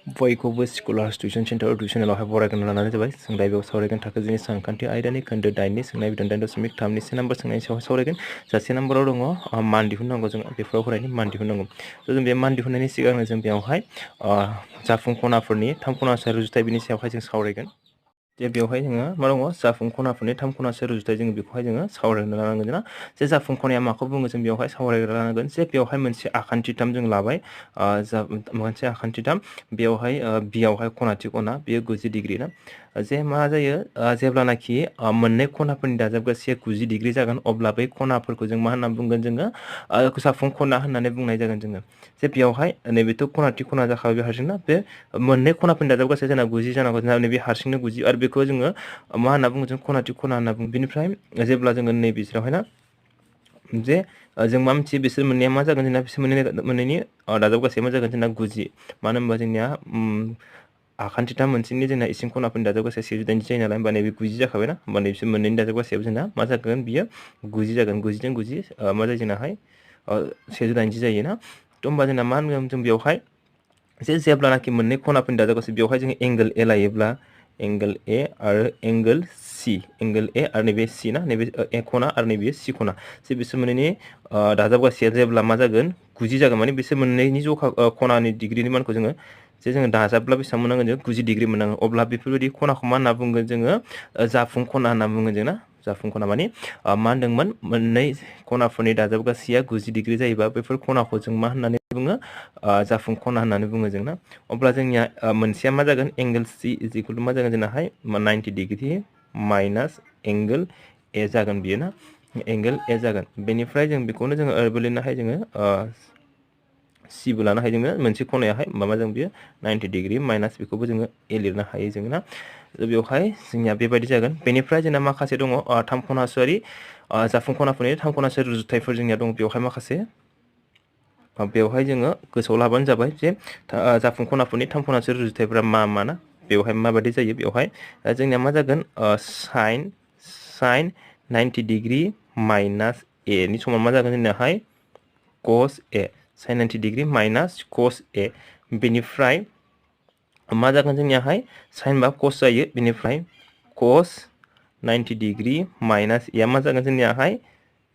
बयखौबो school tuition centre टिउसनावहाय बरायगोन लानानै जाबाय जों दा बेयाव सावरायगोन थाखो जिनि सानखान्थि आयदानि खोन्दो 8नि सोंनाय बिधान 8.3 से नाम्बार सोंनायनि सायाव सावरायगोन से नाम्बाराव दङ मान दिहुननांगौ जों बेफोराव फरायनि मान दिहुननांगौ जों बे मान दिहुननायनि सिगांनो जों बेयावहाय जाफुं खनाफोरनि 3 खनासे रुजुथाय बिनि सायावहाय जों सावरायगोन जे बेवहाय जोङो मा दङ जाफुं खनाफोरनि 3 खनासे रुजुथाय जों बेखौहाय जोङो सावरायनो लानांगोन ना जे जाफुं खनाया माखौ बुङो जों बेवहाय सावरायनो लानांगोन जे बेवहाय मोनसे आखान्थिथाम जों लाबाय मोनसे आखान्थिथाम बेवहाय बियावहाय खनाथि खना बेयो 90 डिग्री ना जे मा जायो जेब्लानाखि मोननै खनाफोरनि दाजाबगासेया 90 डिग्री जागोन अब्ला बै खनाफोरखौ जों मा होनना बुंगोन जोङो जाफुं खना होननानै बुंनाय जागोन जोङो जे बेवहाय नैबेथ' खनाथि खना जाखाबाय बे हारसिंना बे मोननै खनाफोरनि दाजाबगासेया जोंना 90 जानांगौ जोंना नैबे हारसिंनो 90 आरो बेखौ जोङो मा होनना बुङो जों खनाथि खना होनना बुङो बेनिफ्राय जेब्ला जोङो नैबेयावहाय ना जे जों मा मिथियो बिसोर मोननैया मा जागोन जोंना बिसोर मोननैनि दाजाबगासेया मा जागोन जोंना 90 मानो होनबा जोंनिया आखान्थिथाम मोनसेनि जोंना इसिं खनाफोरनि दाजाबगासेया 180 जायो नालाय होमबा नैबे 90 जाखाबायना होमबा बिसोर मोननैनि दाजाबगासेयाबो जोंना मा जागोन बियो 90 जागोन 90 जों 90 मा जायो जोंनाहाय 180 जायो ना थ' होमबा जोंना मा होनगोन जों बेवहाय जेब्लानाखि मोननै खनाफोरनि दाजाबगासे बेवहाय जों एंगल ए लायोब्ला एंगल ए आरो एंगल सी एंगल ए आरो नैबे सी ना नैबे ए खना आरो नैबे सी खना जे बिसोर मोननैनि दाजाबगासेया जेब्ला मा जागोन 90 जागोन माने बिसोर मोननैनि जखा खनानि डिग्रीनि मानखौ जोङो जे जोङो दाजाबब्ला बेसेबां मोननांगोन जों 90 डिग्री मोननांगोन अब्ला बेफोरबायदि खनाखौ मा होनना बुंगोन जोङो जाफुं खना होनना बुङो जोंना जाफुं खना माने मा होनदोंमोन मोननै खनाफोरनि दाजाबगासेया 90 डिग्री जायोबा बेफोर खनाखौ जों मा होननानै बुङो जाफुं खना होननानै बुङो जोंना अब्ला जोंनिया मोनसेया मा जागोन एंगल सी इज इक्वल टु मा जागोन जोंनाहाय 90 डिग्री माइनास एंगल ए जागोन बियो ना एंगल ए जागोन बेनिफ्राय जों बेखौनो जोङो ओरैबो लिरनो हायो जोङो सीबो लानो हायो जोङो मोनसे खनायाहाय माबा जों बियो 90 डिग्री माइनास बेखौबो जोङो ए लिरनो हायो जोङो ना बेवहाय जोंनिया बेबायदि जागोन बेनिफ्राय जोंना माखासे दङ 3 खनासोआरि जाफुं खनाफोरनि 3 खनासोआरि रुजुथायफोर जोंनिया दङ बेवहाय माखासे बेवहाय जोङो गोसोआव लाबानो जाबाय जे जाफुं खनाफोरनि 3 खनासोआरि रुजुथायफोरा मा ना बेवहाय माबायदि जायो बेवहाय जोंनिया मा जागोन साइन 90 डिग्री माइनास ए नि समान मा जागोन जोंनियाहाय cos ए sin 90 डिग्री माइनास cos ए बेनिफ्राय मा जागोन जोंनियाहाय sin बा cos जायो बेनिफ्राय cos 90 डिग्री माइनास ए मा जागोन जोंनियाहाय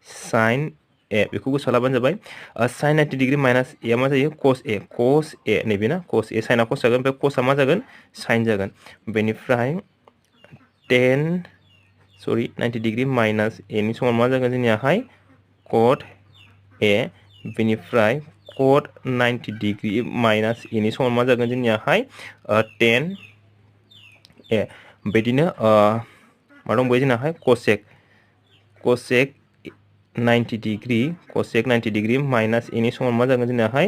sin ए बेखौ गोसोआव लाबानो जाबाय sin 90 डिग्री माइनास ए मा जायो cos ए नैबे ना cos ए साइना cos जागोन ओमफ्राय cosआ मा जागोन sin जागोन बेनिफ्राय 90 डिग्री माइनास ए नि समान मा जागोन जोंनियाहाय cot ए बेनिफ्राय cot 90 डिग्री माइनास ए नि समान मा जागोन जोंनियाहाय tan ए बिदिनो मा दंबायो जोंनाहाय cosec 90 डिग्री माइनास ए नि समान मा जागोन जोंनाहाय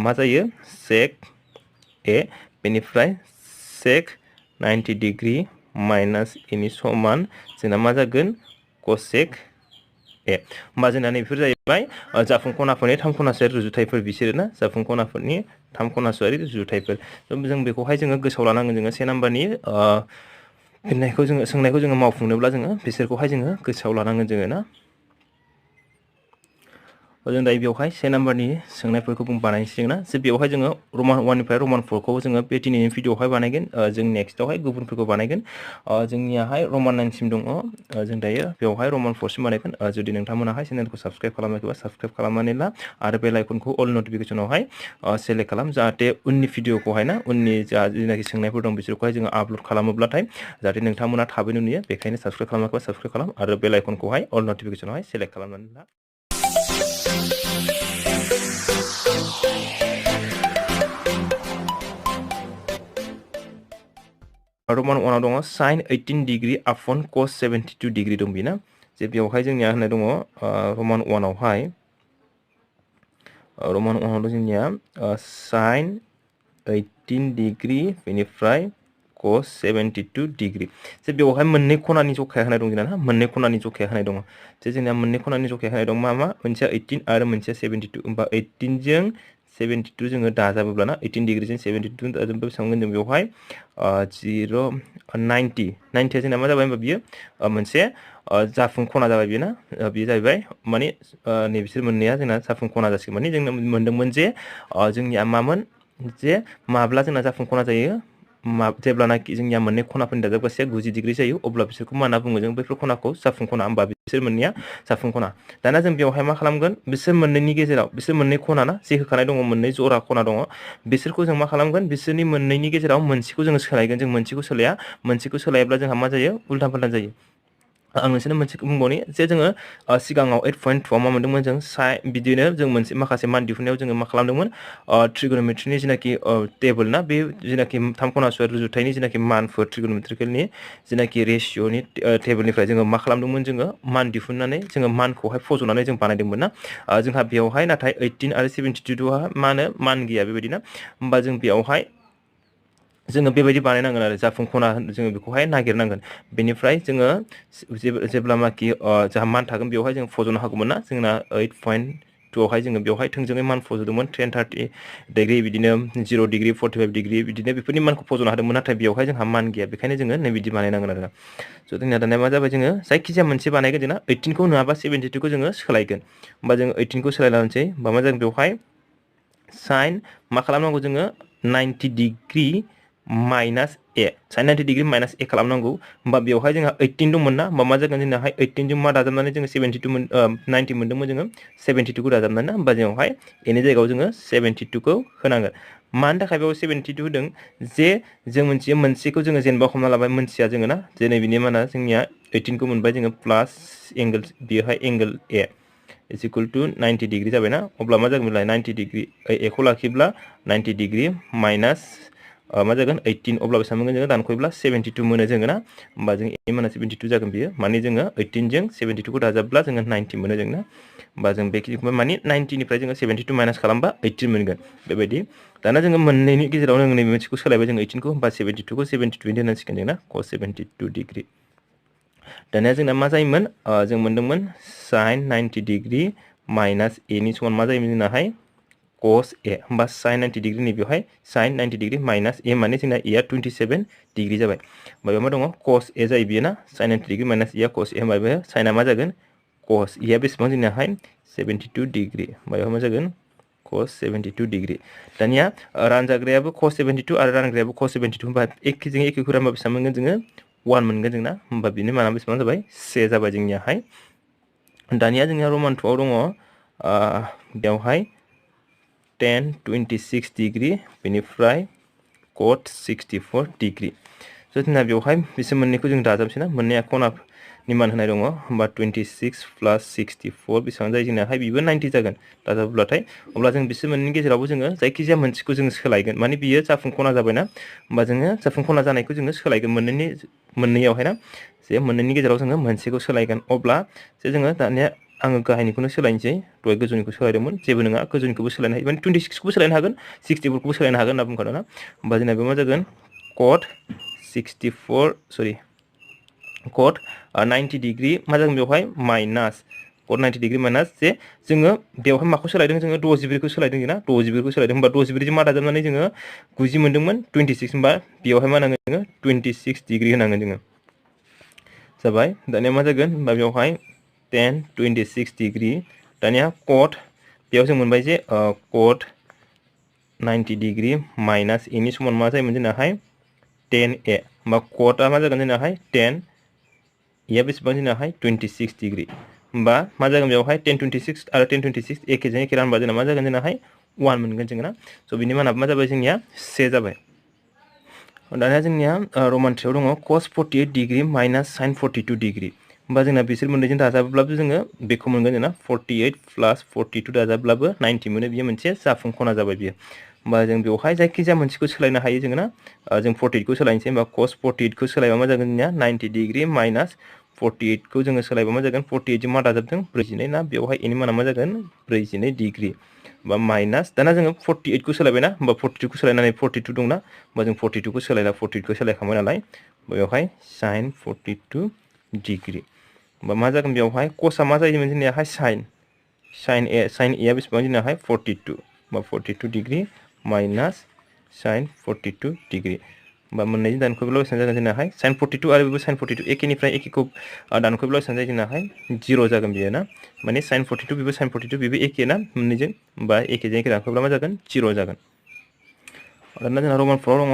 मा जायो sec ए बेनिफ्राय sec 90 डिग्री माइनास ए नि समान जोंना मा जागोन cosec ए होमबा जोंना नैबेफोर जाहैबाय जाफुं खनाफोरनि 3 खनासोआरि रुजुथायफोर बिसोरो ना जाफुं खनाफोरनि 3 खनासोआरि रुजुथायफोर जों बेखौहाय जोङो गोसोआव लानांगोन जोङो 1 नाम्बारनि सोंनायखौ जोङो मावफुंनोब्ला जोङो बिसोरखौहाय जोङो गोसोआव लानांगोन जोङो ना जों दायो बेवहाय 1 नाम्बारनि सोंनायफोरखौ जों बानायसिगोन ना जे बेवहाय जोङो रमान 1 निफ्राय रमान 4 खौ जोङो बे दिनैनि भिडिअआवहाय बानायगोन जों नेक्स्टआवहाय गुबुनफोरखौ बानायगोन जोंनियाहाय रमान 9 सिम दङ जों दायो बेवहाय रमान 4 सिम बानायगोन जुदि नोंथांमोनाहाय चेनेलखौ साबस्क्राइब खालामाखैबा साबस्क्राइब खालामनानै ला आरो बेल आइकनखौ अल नटिफिकेसनावहाय सेलेक्ट खालाम जाहाथे उननि भिडिअखौहाय ना उननि जेनाखि सोंनायफोर दं बिसोरखौहाय जोङो आपल'ड खालामोब्लाथाय जाहाथे नोंथांमोना थाबैनो नुयो बेखायनो साबस्क्राइब खालामाखैबा साबस्क्राइब खालाम आरो बेल आइकनखौहाय अल नटिफिकेसनावहाय सेलेक्ट खालामनानै ला रमान 1 आव दङ sin 18 degree upon cos 72 degree दं बेना जे बेवहाय जोंनिया होननाय दङ रमान 1 आवहाय रमान 1 आव जोंनिया sin 18 डिग्री बेनिफ्राय cos 72 डिग्री जे बेवहाय मोननै खनानि जखाया होनाय दं जोंना मोननै खनानि जखाया होनाय दङ जे जोंना मोननै खनानि जखाया होनाय दं मा मोनसेया 18 आरो मोनसेया 72 होमबा 18 जों 72 जोङो दाजाबोब्लाना 18 डिग्री जों 72 दाजाबोब्ला बेसेबां मोनगोन जों बेवहाय 90 जोंना मा जाबाय होमबा बियो मोनसे जाफुं खना जाबाय बियो ना बियो जाहैबाय माने नैबिसोर मोननैया जोंना जाफुं खना जासिगोन माने जोंनो मोनदोंमोन जे जोंनिया मामोन जे माब्ला जोंना जाफुं खना जायो जेब्लानाखि जोंनिया मोननै खनाफोरनि दाजाबगासेया 90 डिग्री जायो अब्ला बिसोरखौ मा होनना बुङो जों बैफोर खनाखौ जाफुं खना होमबा बिसोर मोननैया जाफुं खना दाना जों बेवहाय मा खालामगोन बिसोर मोननैनि गेजेराव बिसोर मोननै खना ना जे होखानाय दङ मोननै जरा खना दङ बिसोरखौ जों मा खालामगोन बिसोरनि मोननैनि गेजेराव मोनसेखौ जों सोलायगोन जों मोनसेखौ सोलायाब्ला जोंहा मा जायो उल्टा फाल्टा जायो आं नोंसोरनो मोनसे बुंबावनि जे जोङो सिगाङाव 8.2 आव मा मोन्दोंमोन जों बिदिनो जों मोनसे माखासे मान दिहुननायाव जोङो मा खालामदोंमोन ट्रिगोनोमेट्रिनि जिनाखि टेबल ना बे जिनाखि थाम खना स्क्वायर रुजुथायनि जिनाखि मानफोर ट्रिगोनोमेट्रिकेलनि जिनाखि रेशिअनि टेबलनिफ्राय जोङो मा खालामदोंमोन जोङो मान दिहुननानै जोङो मानखौहाय फज'नानै जों बानायदोंमोन ना जोंहा बेवहाय नाथाय 18 आरो 72 आ मा होनो मान गैया बेबायदि ना होमबा जों बेवहाय जोङो बेबायदि बानायनांगोन आरो जाफुं खना जोङो बेखौहाय नागिरनांगोन बेनिफ्राय जोङो जेब्लानाखि जोंहा मान थागोन बेवहाय जों फज'नो हागौमोन ना जोंना 8.2 आवहाय जोङो बेवहाय थोंजोङै मान फज'दोंमोन 10-30 डिग्री बिदिनो 0 डिग्री 45 डिग्री बिदिनो बेफोरनि मानखौ फज'नो हादोंमोन नाथाय बेवहाय जोंहा मान गैया बेखायनो जोङो नै बिदि बानायनांगोन आरो स' जोंना दानिया मा जाबाय जोङो जायखिजाया मोनसे बानायगोन जोंना 18 खौ नङाबा 72 खौ जोङो सोलायगोन होमबा जोङो 18 खौ सोलायलानोसै होमबा मा जागोन बेवहाय साइन मा खालामनांगौ जोङो 90 डिग्री माइनास ए साइन 90 डिग्री माइनास ए खालामनांगौ होमबा बेवहाय जोंहा 18 दंमोन ना होमबा मा जागोन जोंनाहाय 18 जों मा दाजाबनानै जोङो 90 मोन्दोंमोन जोङो 72 खौ दाजाबनानै ना होमबा जोंहाय एनि जायगायाव जोङो 72 खौ होनांगोन मानि थाखाय बेयाव 72 होदों जे जों मोनथियो मोनसेखौ जोङो जेनेबा हमना लाबाय मोनथिया जोङो ना जेनै बिनि माना जोंनिया 18 खौ मोनबाय जोङो प्लास एंगल बेवहाय angle A is equal to 90 degree जाबाय ना अब्ला मा जागोन बेलाय 90 डिग्री ए खौ लाखिब्ला 90 डिग्री माइनास मा जागोन 18 अब्ला बेसेबां मोनगोन जोङो दानख'योब्ला 72 मोनो जोङो ना होमबा जों ए माना 72 जागोन बियो माने जोङो 18 जों 72 खौ दाजाबब्ला जोङो 90 मोनो जों ना होमबा जों बेखिनिखौ माने 90 निफ्राय जोङो 72 माइनास खालामबा 18 मोनगोन बेबायदि दाना जोङो मोननैनि गेजेराव जों नैबे मोनसेखौ सोलायबाय जों 18 खौ होमबा 72 खौ 72 होनांसिगोन जों ना cos 72 डिग्री दानिया जोंना मा जायोमोन जों मोन्दोंमोन sin 90 डिग्री माइनास ए नि समान मा जायोमोन जोंनाहाय cos a होमबा sin 90 डिग्री नि बेवहाय sin 90 डिग्री माइनास ए माने जोंना ए आ 27 डिग्री जाबाय बेयाव मा दङ cos a जायो बियो ना sin 90 डिग्री माइनास ए आ cos a होमबा बे साइना मा जागोन cos ए आ बेसेबां जोंनाहाय 72 डिग्री बेयाव मा जागोन cos 72 डिग्री दानिया रानजाग्रायाबो cos 72 आरो रानग्रायाबो cos 72 होमबा एखेजों एखेखौ रानबा बेसेबां मोनगोन जोङो 1 मोनगोन जोंना होमबा बिनि माना बेसेबां जाबाय से जाबाय जोंनियाहाय दानिया जोंनिया रमान 2 आव दङ बेवहाय tan 26 डिग्री बेनिफ्राय cot 64 डिग्री स' जोंना बेवहाय बिसोर मोननैखौ जों दाजाबसै ना मोननैया खनानि मान होनाय दङ होमबा 26 प्लास 64 बेसेबां जायो जोंनाहाय बेबो 90 जागोन दाजाबोब्लाथाय अब्ला जों बिसोर मोननैनि गेजेरावबो जोङो जायखिजाया मोनसेखौ जोङो सोलायगोन माने बियो जाफुं खना जाबायना होमबा जोङो जाफुं खना जानायखौ जोङो सोलायगोन मोननैयावहाय ना जे मोननैनि गेजेराव जोङो मोनसेखौ सोलायगोन अब्ला जे जोङो दानिया आङो गाहायनिखौनो सोलायनोसै दहाय गोजौनिखौ सोलायदोंमोन जेबो नङा गोजौनिखौबो सोलायनो हायो माने 26 खौबो सोलायनो हागोन 64 खौबो सोलायनो हागोन होनना बुंखादों ना होमबा जोंना बे मा जागोन cot 90 डिग्री मा जागोन बेवहाय माइनास cot 90 डिग्री माइनास जे जोङो बेवहाय माखौ सोलायदों जोङो 64 खौ सोलायदों ना 64 खौ सोलायदों होमबा 64 जों मा दाजाबनानै जोङो 90 मोन्दोंमोन 26 होमबा बेवहाय मा होनांगोन जोङो 26 डिग्री होनांगोन जोङो जाबाय दानिया मा जागोन होमबा बेवहाय tan 26 डिग्री दानिया cot बेयाव जों मोनबाय जे cot 90 डिग्री माइनास ए नि समान मा जायोमोन जोंनाहाय tan a होमबा cotआ मा जागोन जोंनाहाय tan ए बेसेबां जोंनाहाय 26 डिग्री होमबा मा जागोन बेवहाय tan 26 आरो tan 26 एखेजों एखे रानबा जोंना मा जागोन जोंनाहाय 1 मोनगोन जोङो ना स' बिनि मानाबो मा जाबाय जोंनिया से जाबाय दानिया जोंनिया रमान 3 आव दङ cos 48 degree minus sin 42 degree होमबा जोंना बिसोर मोननैजों दाजाबब्लाबो जोङो बेखौ मोनगोन जोंना 48 प्लास 42 दाजाबब्लाबो 90 मोनो बियो मोनसे जाफुं खना जाबाय बियो होमबा जों बेवहाय जायखिजाया मोनसेखौ सोलायनो हायो जोङो ना जों 48 खौ सोलायनोसै होमबा cos 48 खौ सोलायबा मा जागोन जोंनिया 90 डिग्री माइनास 48 खौ जोङो सोलायबा मा जागोन 48 जों मा दाजाबदों 42 ना बेवहाय एनि माना मा जागोन 42 डिग्री बा माइनास दाना जोङो 48 खौ सोलायबाय ना होमबा 42 खौ सोलायनानै 42 दंना होमबा जों 42 खौ सोलायला 48 खौ सोलायखांबाय नालाय बेवहाय sin 42 डिग्री होमबा मा जागोन बेवहाय cosआ मा जायोमोन जोंनियाहाय sin a आ बेसेबां जोंनाहाय 42 होमबा 42 डिग्री माइनास sin 42 डिग्री होमबा मोननैजों दानख'योब्ला बेसेबां जागोन जोंनाहाय sin 42 आरो बेबो sin 42 एखेनिफ्राय एखेखौ दानख'योब्ला बेसेबां जायो जोंनाहाय 0 जागोन बियो ना माने sin 42 बेबो sin 42 बेबो एखे ना मोननैजों होमबा एखेजों एखे दानख'योब्ला मा जागोन 0 जागोन दाना जोंना रमान 4 दङ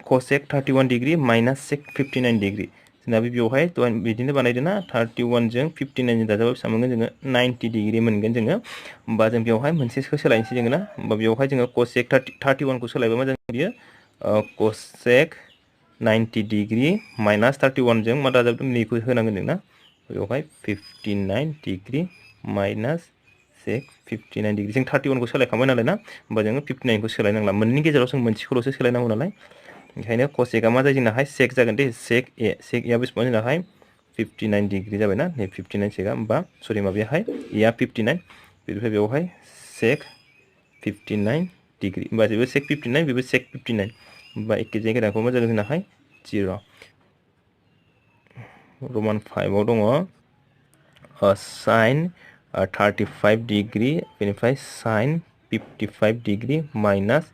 cosec 31 degree minus sec 59 degree जोंना बेवहाय बिदिनो बानायदों ना 31 जों 59 जों दाजाबा बेसेबां मोनगोन जोङो 90 डिग्री मोनगोन जोङो होमबा जों बेवहाय मोनसेखौ सोलायनोसै जोङो ना होमबा बेवहाय जोङो cosec 31 खौ सोलायबा मा जागोन बियो cosec 90 डिग्री माइनास 31 जों मा दाजाबदों नैखौ होनांगोन जों ना बेवहाय 59 डिग्री माइनास sec 59 डिग्री जों 31 खौ सोलायखांबाय नालाय ना होमबा जोङो 59 खौ सोलायनांला मोननै गेजेराव जों मोनसेखौल'सो सोलायनांगौ नालाय ओंखायनो cosecआ मा जायो जोंनाहाय sec जागोन दे sec a बेसेबां जोंनाहाय 59 डिग्री जाबाय ना नै 59 secआ होमबा सरि माबायाहाय a 59 बेनिफ्राय बेवहाय sec 59 डिग्री होमबा बेबो sec 59 बेबो sec 59 होमबा एखे जायगाखौ मा जागोन जोंनाहाय 0 रमान 5 आव दङ sin 35 डिग्री बेनिफ्राय sin 55 degree minus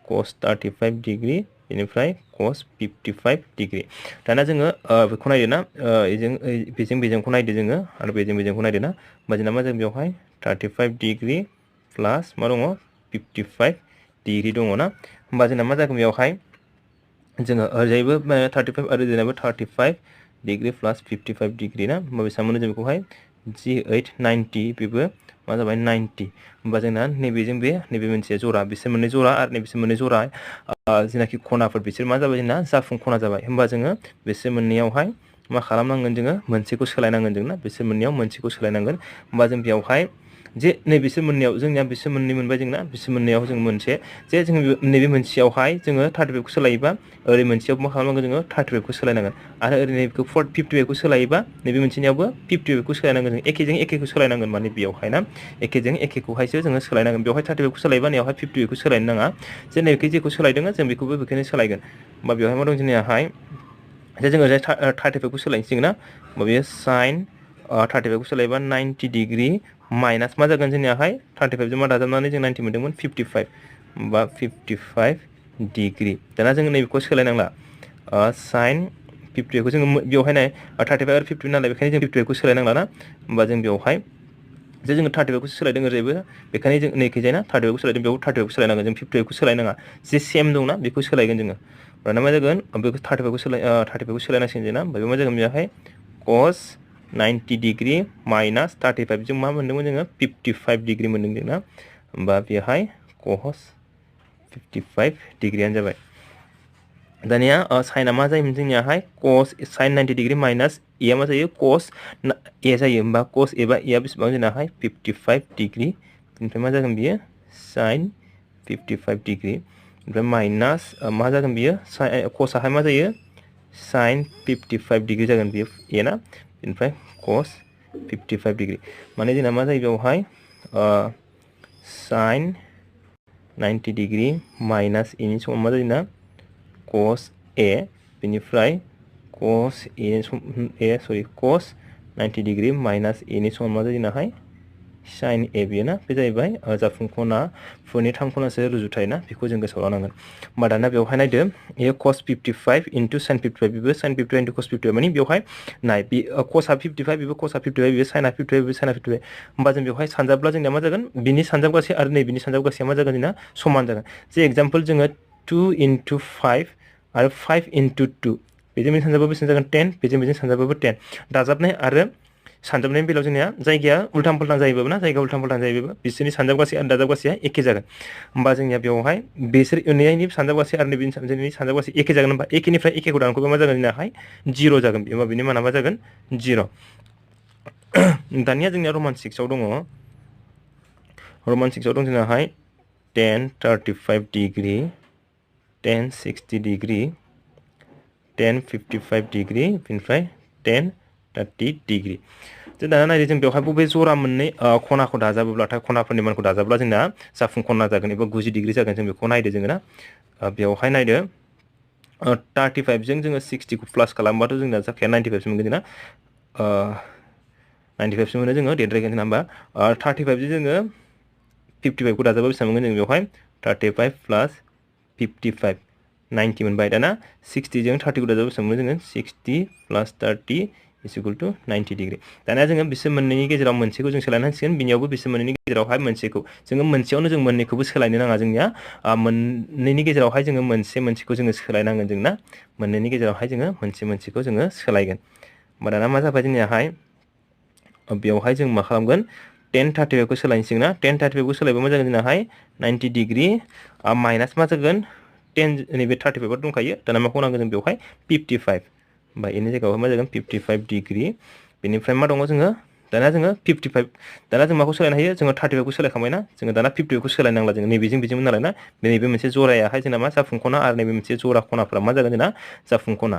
cos 35 degree बेनिफ्राय cos 55 डिग्री दाना जोङो बेखौ नायदो ना बेजोंखौ नायदो जोङो आरो बेजोंखौ नायदो ना होमबा जोंना मा जागोन बेवहाय 35 डिग्री प्लास मा दङ 55 डिग्री दङ ना होमबा जोंना मा जागोन बेवहाय जोङो ओरैजायबो 35 आरो ओरैजायबो 35 डिग्री प्लास 55 डिग्री ना होमबा बेसेबां मोनो जों बेखौहाय G8 90 बेबो मा जाबाय 90 होमबा जोंना नैबेजों नैबे मोनसे जरा बिसोर मोननै जरा आरो नैबेसोर मोननै जरा जेनाखि खनाफोर बिसोर मा जाबाय जोंना जाफुं खना जाबाय होमबा जोङो बिसोर मोननैयावहाय मा खालामनांगोन जोङो मोनसेखौ सोलायनांगोन जों ना बिसोर मोननैयाव मोनसेखौ सोलायनांगोन होमबा जों बेयावहाय जे नैबेसोर मोननैयाव जोंनिया बिसोर मोननै मोनबाय जोंना बिसोर मोननैयाव जों मोनसे जे जों नैबे मोनसेयावहाय जोङो 35 खौ सोलायोबा ओरै मोनसेयाव मा खालामनांगोन जोङो 35 खौ सोलायनांगोन आरो ओरै नैबेखौ 55 खौ सोलायोबा नैबे मोनसेनियावबो 55 खौ सोलायनांगोन जों एखेजों एखेखौ सोलायनांगोन माने बेयावहाय ना एखेजों एखेखौहायसो जोङो सोलायनांगोन बेवहाय 35 खौ सोलायोबा नैयावहाय 58 खौ सोलायनो नाङा जे नैबेखौ जेखौ सोलायदों जों बेखौबो बेखौनो सोलायगोन होमबा बेवहाय मा दं जोंनियाहाय जे जोङो 35 खौ सोलायनोसै ना होमबा बेयो sin 35 खौ सोलायोबा 90 डिग्री माइनास मा जागोन जोंनियाहाय 35 जों मा दाजाबनानै जों 90 मोनदोंमोन 55 होमबा 55 डिग्री दाना जोङो नैबेखौ सोलायनांला sin 58 खौ जोङो बेवहाय नाय 35 आरो 50 नालाय बेखायनो जों 58 खौ सोलायनांला ना होमबा जों बेवहाय जे जोङो 35 खौ सोलायदों ओरैबो बेखायनो जों नैखै जायना 35 खौ सोलायदों बेयाव 35 खौ सोलायनांगोन जों 58 खौ सोलायनाङा जे सेम दंना बेखौ सोलायगोन जोङो दाना मा जागोन बेखौ 35 खौ सोलायनांसिगोन जोंना ओमफ्राय मा जागोन बेवहाय cos 90 डिग्री माइनास 35 जों मा मोनदोंमोन जोङो 55 डिग्री मोनदों जोंना होमबा बेवहाय cos 55 डिग्रीयानो जाबाय दानिया साइना मा जायोमोन जोंनियाहाय cos sin 90 डिग्री माइनास ए मा जायो cos ए जायो होमबा cos एबा ए बेसेबां जोंनाहाय 55 डिग्री ओमफ्राय मा जागोन बियो sin 55 डिग्री ओमफ्राय माइनास मा जागोन बियो cosआहाय मा जायो sin 55 डिग्री जागोन बियो ए ना ओमफ्राय cos 55 डिग्री माने जोंना मा जायो बेवहाय sin 90 डिग्री माइनास एनि समाव मा जायोना cos ए बेनिफ्राय cos 90 डिग्री माइनास एनि समाव मा जायो नाहाय sin ए बियो ना बे जाहैबाय जाफुं खनाफोरनि थांखनासो रुजुथाय ना बेखौ जों गोसोआव लानांगोन होमबा दाना बेवहाय नायदो ए cos 55 into sin 55 बेबो sin 55 into cos 55 माने बेवहाय नाय बे cosआ 55 बेबो cosआ 55 बेबो sinआ 55 बेबो sinआ 55 होमबा जों बेवहाय सानजाब्ला जोंनिया मा जागोन बिनि सानजाब गासै आरो नैबेनि सानजाब गासैया मा जागोन जोंना समान जागोन जे एग्जांपल जोङो 2 into 5 आरो 5 into 2 बेजों सानजाबाबो बेसेबां जागोन 10 बेजों सानजाबाबो 10 दाजाबनाय आरो सानजाबनायनि बेलायाव जोंनिया जायगाया उल्थां फाल्थां जायोबाबो ना जायगा उल्थां फाल्थां जायोबाबो बिसोरनि सानजाब गासै आरो दाजाब गासैया एखे जागोन होमबा जोंनिया बेवहाय बिसोर नैनि सानजाब गासै आरो नैबेनि सानजाब गासै एखे जागोन होमबा एखेनिफ्राय एखेखौ दानख'बा मा जागोन जोंनाहाय 0 जागोन होमबा बेनि माना मा जागोन 0 दानिया जोंनिया रमान 6 आव दङ रमान 6 आव दं जोंनाहाय tan 35 degree tan 60 degree tan 55 degree बेनिफ्राय tan 30 डिग्री जों दाना नायदो जों बेवहाय बबे जरा मोननै खनाखौ दाजाबोब्लाथाय खनाफोरनि मानखौ दाजाब्ला जोंना जाफुं खना जागोन एबा 90 डिग्री जागोन जों बेखौ नायदो जोङो ना बेवहाय नायदो 35 जों जोङो 60 खौ प्लास खालामबाथ' जोंना जाखाया 95 सो मोनगोन जोंना 95 सो मोनो जोङो देरद्रायगोन होनबा 35 जों जोङो 55 खौ दाजाबा बेसेबां मोनगोन जों बेवहाय 35 प्लास 55 90 मोनबाय दाना 60 जों 30 खौ दाजाबा बेसेबां मोनो जोङो 60 प्लास 30 इज इक्वल टू 90 डिग्री दाना जोङो बिसोर मोननैनि गेजेराव मोनसेखौ जों सोलायनो हासिगोन बिनियावबो बिसोर मोननैनि गेजेरावहाय मोनसेखौ जोङो मोनसेयावनो जों मोननैखौबो सोलायनो नाङा जोंनिया मोननैनि गेजेरावहाय जोङो मोनसेखौ जोङो सोलायनांगोन जोंना मोननैनि गेजेरावहाय जोङो मोनसेखौ जोङो सोलायगोन होमबा दाना मा जाबाय जोंनियाहाय बेयावहाय जों मा खालामगोन tan 35 खौ सोलायनोसै ना tan 35 खौ सोलायबा मा जागोन जोंनाहाय 90 डिग्री माइनास मा जागोन 10 नैबे 35 दंखायो दाना मा खालामनांगोन जों बेवहाय 55 होमबा इनि जायगायाव मा जागोन 55 डिग्री बेनिफ्राय मा दङ जोङो दाना जोङो 55 दाना जों माखौ सोलायनो हायो जोङो 35 खौ सोलायखांबाय ना जोङो दाना 50 खौ सोलायनांला जोङो नैबेजों बेजोंमोन नालाय ना नैबे मोनसे जरायाहाय जोंना मा जाफुं खना आरो नैबे मोनसे जरा खनाफोरा मा जागोन जोंना जाफुं खना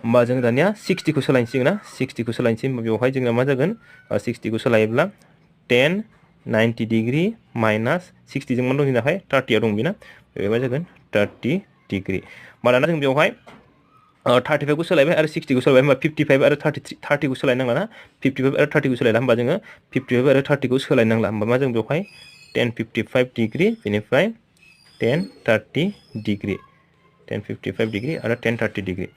होमबा जों दानिया 60 खौ सोलायनोसै ना 60 खौ सोलायनोसै होमबा बेवहाय जोंना मा जागोन 60 खौ सोलायोब्ला 10 90 डिग्री माइनास 60 जों मा दं जोंनाहाय 30 दं बेना बे मा जागोन 30 डिग्री होमबा दाना जों बेवहाय 35 खौ सोलायबाय आरो 60 खौ सोलायबाय होमबा 55 आरो 30 खौ सोलायनांला ना 55 आरो 30 खौ सोलायला होमबा जोङो 55 आरो 30 खौ सोलायनांला होमबा मा जों बेवहाय 1055 डिग्री बेनिफ्राय 1030 डिग्री 1055 डिग्री आरो 1030 डिग्री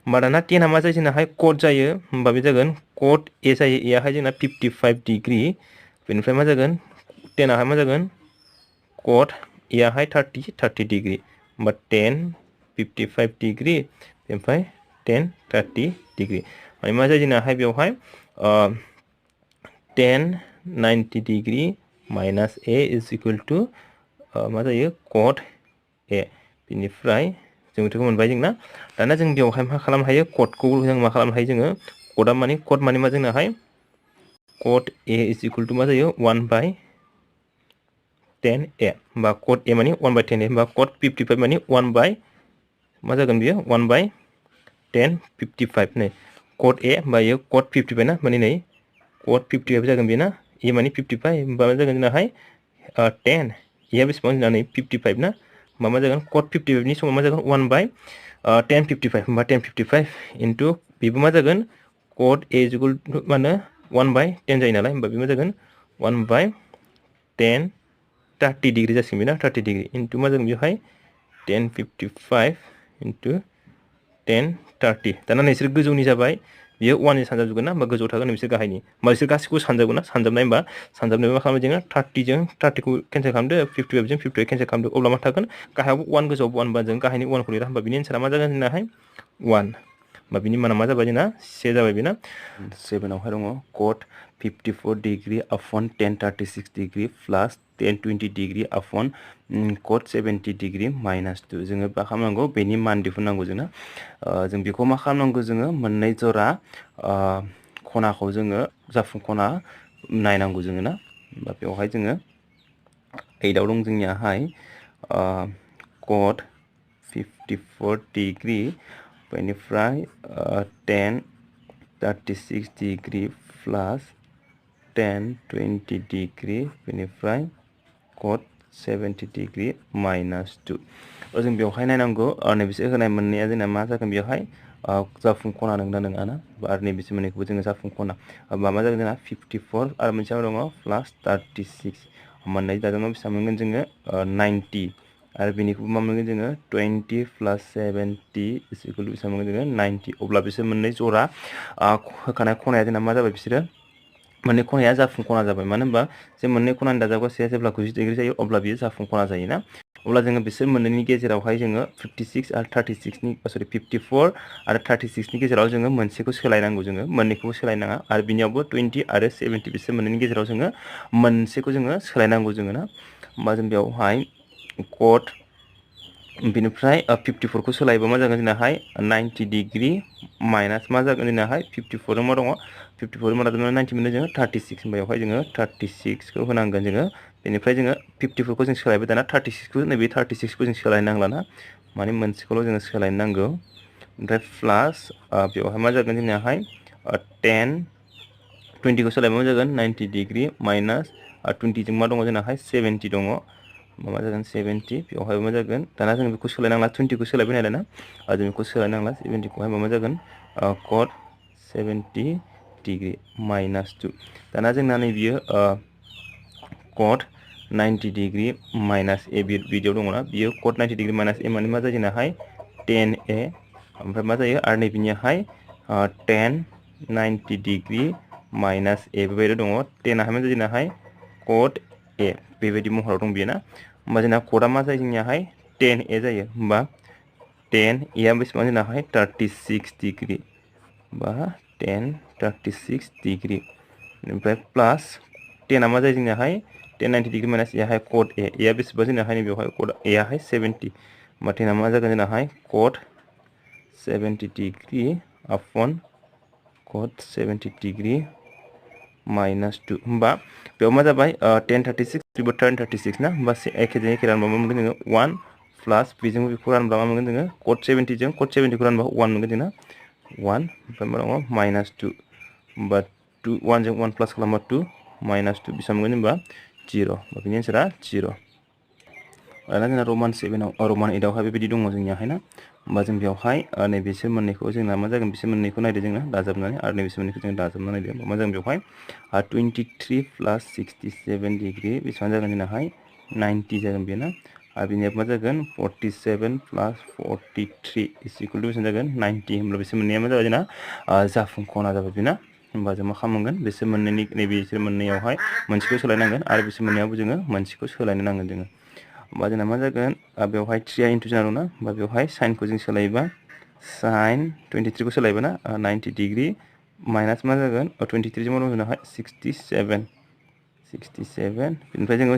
होमबा दाना 10 आ मा जायो जोंनाहाय कट जायो होमबा बे जागोन कट ए जायो एयाहाय जोंना 55 डिग्री बेनिफ्राय मा जागोन 10 आहाय मा जागोन कट एयाहाय 30 डिग्री होमबा 1055 डिग्री ओमफ्राय 1030 डिग्री माने मा जायो जोंनाहाय बेवहाय 1090 degree minus A is equal to मा जायो कट ए बेनिफ्राय जों बेखौ मोनबाय जोंना दाना जों बेवहाय मा खालामनो हायो कटखौ जों मा खालामनो हायो जोङो कट माने मा जोंनाहाय कट ए इज इक्वल टू मा जायो 1/10 ए होमबा कट ए माने 1/10 ए होमबा कट 55 माने 1/ मा जागोन बियो 1/1055 नै कट ए होमबा इयो कट 55 ना माने नै कट 55 जागोन बेना ए माने 55 होमबा मा जागोन जोंनाहाय 10 ए बेसेबां जोंना नै 55 ना होमबा मा जागोन कट 55 नि समाव मा जागोन 1/1055 होमबा 1055 इनटु बेबो मा जागोन कट ए इज इक्वल टू मा होनो 1/10 जायो नालाय होमबा बे मा जागोन 1/10 30 डिग्री जासिगोन बेना 30 डिग्री इनटु मा जागोन बेवहाय 1055 इनटु 1030 दाना नोंसोर गोजौनि जाबाय बियो 1 नि सानजाबजोबगोन ना होमबा गोजौआव थागोन बिसोर गाहायनि होमबा बिसोर गासिखौबो सानजाबगोन ना सानजाबनाय होमबा सानजाबनाय मा खालामो जोङो 30 जों 30 खौ केनसेल खालामदो 55 जों 55 केनसेल खालामदो अब्ला मा थागोन गाहायावबो 1 गोजौआवबो 1 बा जों गाहायनि 1 खौ लिरा होमबा बिनि एन्सारा मा जागोन जोंनाहाय 1 होमबा बिनि माना मा जाबाय जोंना 1 जाबाय बेना 7 आवहाय दङ cot 54 degree upon 1036 degree plus 1020 degree upon cot 70 degree minus 2 जोङो मा खालामनांगौ बेनि मान दिहुननांगौ जोंना जों बेखौ मा खालामनांगौ जोङो मोननै जरा खनाखौ जोङो जाफुं खना नायनांगौ जोङो ना होमबा बेवहाय जोङो 8 आव दं जोंनियाहाय कट 54 डिग्री बेनिफ्राय 1036 डिग्री प्लस 1020 डिग्री बेनिफ्राय कट 70 डिग्री माइनास 2 जों बेवहाय नायनांगौ नैबेसोर होनाय मोननैया जोंना मा जागोन बेवहाय जाफुं खना नंगौना नङा ना आरो नैबेसोर मोननैखौबो जोङो जाफुं खना मा जागोन जोंना 54 आरो मोनसेयाव दङ प्लास 36 मोननै जादोंमोन बेसेबां मोनगोन जोङो 90 आरो बेनिखौबो मा मोनगोन जोङो 20 प्लस 70 इज इक्वल टू बेसेबां मोनगोन जोङो 90 अब्ला बिसोर मोननै जरा होखानाय खनाया जोंना मा जाबाय बिसोरो मोननै खनाया जाफुं खना जाबाय मानो होनबा जे मोननै खनानि दाजाबगासेया जेब्ला 90 डिग्री जायो अब्ला बियो जाफुं खना जायोना अब्ला जोङो बिसोर मोननैनि गेजेरावहाय जोङो 56 आरो 36 नि सरि 54 आरो 36 नि गेजेराव जोङो मोनसेखौ सोलायनांगौ जोङो मोननैखौबो सोलायनाङा आरो बिनियावबो 20 आरो 70 बिसोर मोननैनि गेजेराव जोङो मोनसेखौ जोङो सोलायनांगौ जोङो ना होमबा जों बेवहाय कट बिनिफ्राय 54 खौ सोलायोबा मा जागोन जोंनाहाय 90 डिग्री माइनास मा जागोन जोंनाहाय 54 मा दङ 54 मा जादों 90 मोनो जोङो 36 बेवहाय जोङो 36 खौ होनांगोन जोङो बेनिफ्राय जोङो 54 खौ जों सोलायबाय दाना 36 खौ नैबे 36 खौ जों सोलायनांला ना माने मोनसेखौल' जोङो सोलायनो नांगौ ओमफ्राय प्लास बेवहाय मा जागोन जोंनियाहाय 20 खौ सोलायबा मा जागोन 90 डिग्री माइनास 20 जों मा दङ जोंनाहाय 70 दङ मा जागोन 70 बेवहाय मा जागोन दाना जों बेखौ सोलायनांला 20 खौ सोलायबाय नालाय ना जों बेखौ सोलायनांला 70 खौहाय मा जागोन कट 70 डिग्री माइनास 2 दाना जोंना नै बियो कट 90 डिग्री माइनास ए बिदियाव दङ ना बियो कट 90 डिग्री माइनास ए माने मा जायो जोंनाहाय 10 ए ओमफ्राय मा जायो आरो नैबेनियाहाय 10 90 डिग्री माइनास ए बेबायदि दङ 10 हाय मा जायो जोंनाहाय कट ए बेबायदि महराव दं बेयो ना होमबा जोंना कटआ मा जायो जोंनियाहाय 10 ए जायो होमबा 10 ए आ बेसेबां जोंनाहाय 36 डिग्री बा 10 36 डिग्री ओमफ्राय प्लास 10 आ मा जायो जोंनियाहाय 10 90 डिग्री माइनास ए हाय कट ए आ बेसेबां जोंनाहाय बेवहाय कट ए हाय 70 होमबा 10 आ मा जागोन जोंनाहाय कट 70 degree upon cot 70 degree minus 2 होमबा बेयाव मा जाबाय 10 36 बेबो 10 36 ना होमबा एखे रानबा मा मोनगोन जोङो 1 प्लस बेजों बेखौ रानबा मा मोनगोन जोङो cot 70 जों cot 70 खौ रानबा 1 मोनगोन जोंना 1 ओमफ्राय मा दङ माइनस 2 होमबा 2 1 जों 1 प्लस खालामबा 2 माइनस 2 बेसेबां मोनगोन होमबा 0 होमबा बेनि एन्सारा 0 दाना जोंना रमान 7 आव रमान 8 आवहाय बेबायदि दङ जोंनियाहाय ना होमबा जों बेवहाय नै बिसोर मोननैखौ जोंना मा जागोन बिसोर मोननैखौ नायदो जोंना दाजाबनानै आरो नै बिसोर मोननैखौ जों दाजाबनानै नायदो मा जागोन बेवहाय 23 प्लस 67 डिग्री बेसेबां जागोन जोंनाहाय 90 जागोन बेयो ना आरो बेनिया मा जागोन 47 प्लस 43 इज इक्वल टु बेसेबां जागोन 90 होमब्ला बिसोर मोननैया मा जाबाय जोंना जाफुं खना जाबाय बेना होमबा जों मा खालामनांगोन बिसोर मोननैनि नैबे बिसोर मोननैयावहाय मोनसेखौ सोलायनांगोन आरो बिसोर मोननैयावबो जोङो मोनसेखौ सोलायनो नांगोन जोङो होमबा जोंना मा जागोन बेवहाय 3 आ इनटु जानांगौ ना होमबा बेवहाय साइनखौ जों सोलायोबा साइन 23 को सोलायबा ना 90 डिग्री माइनस मा जागोन 23 जों मा दं जोंनाहाय 67 बेनिफ्राय जोङो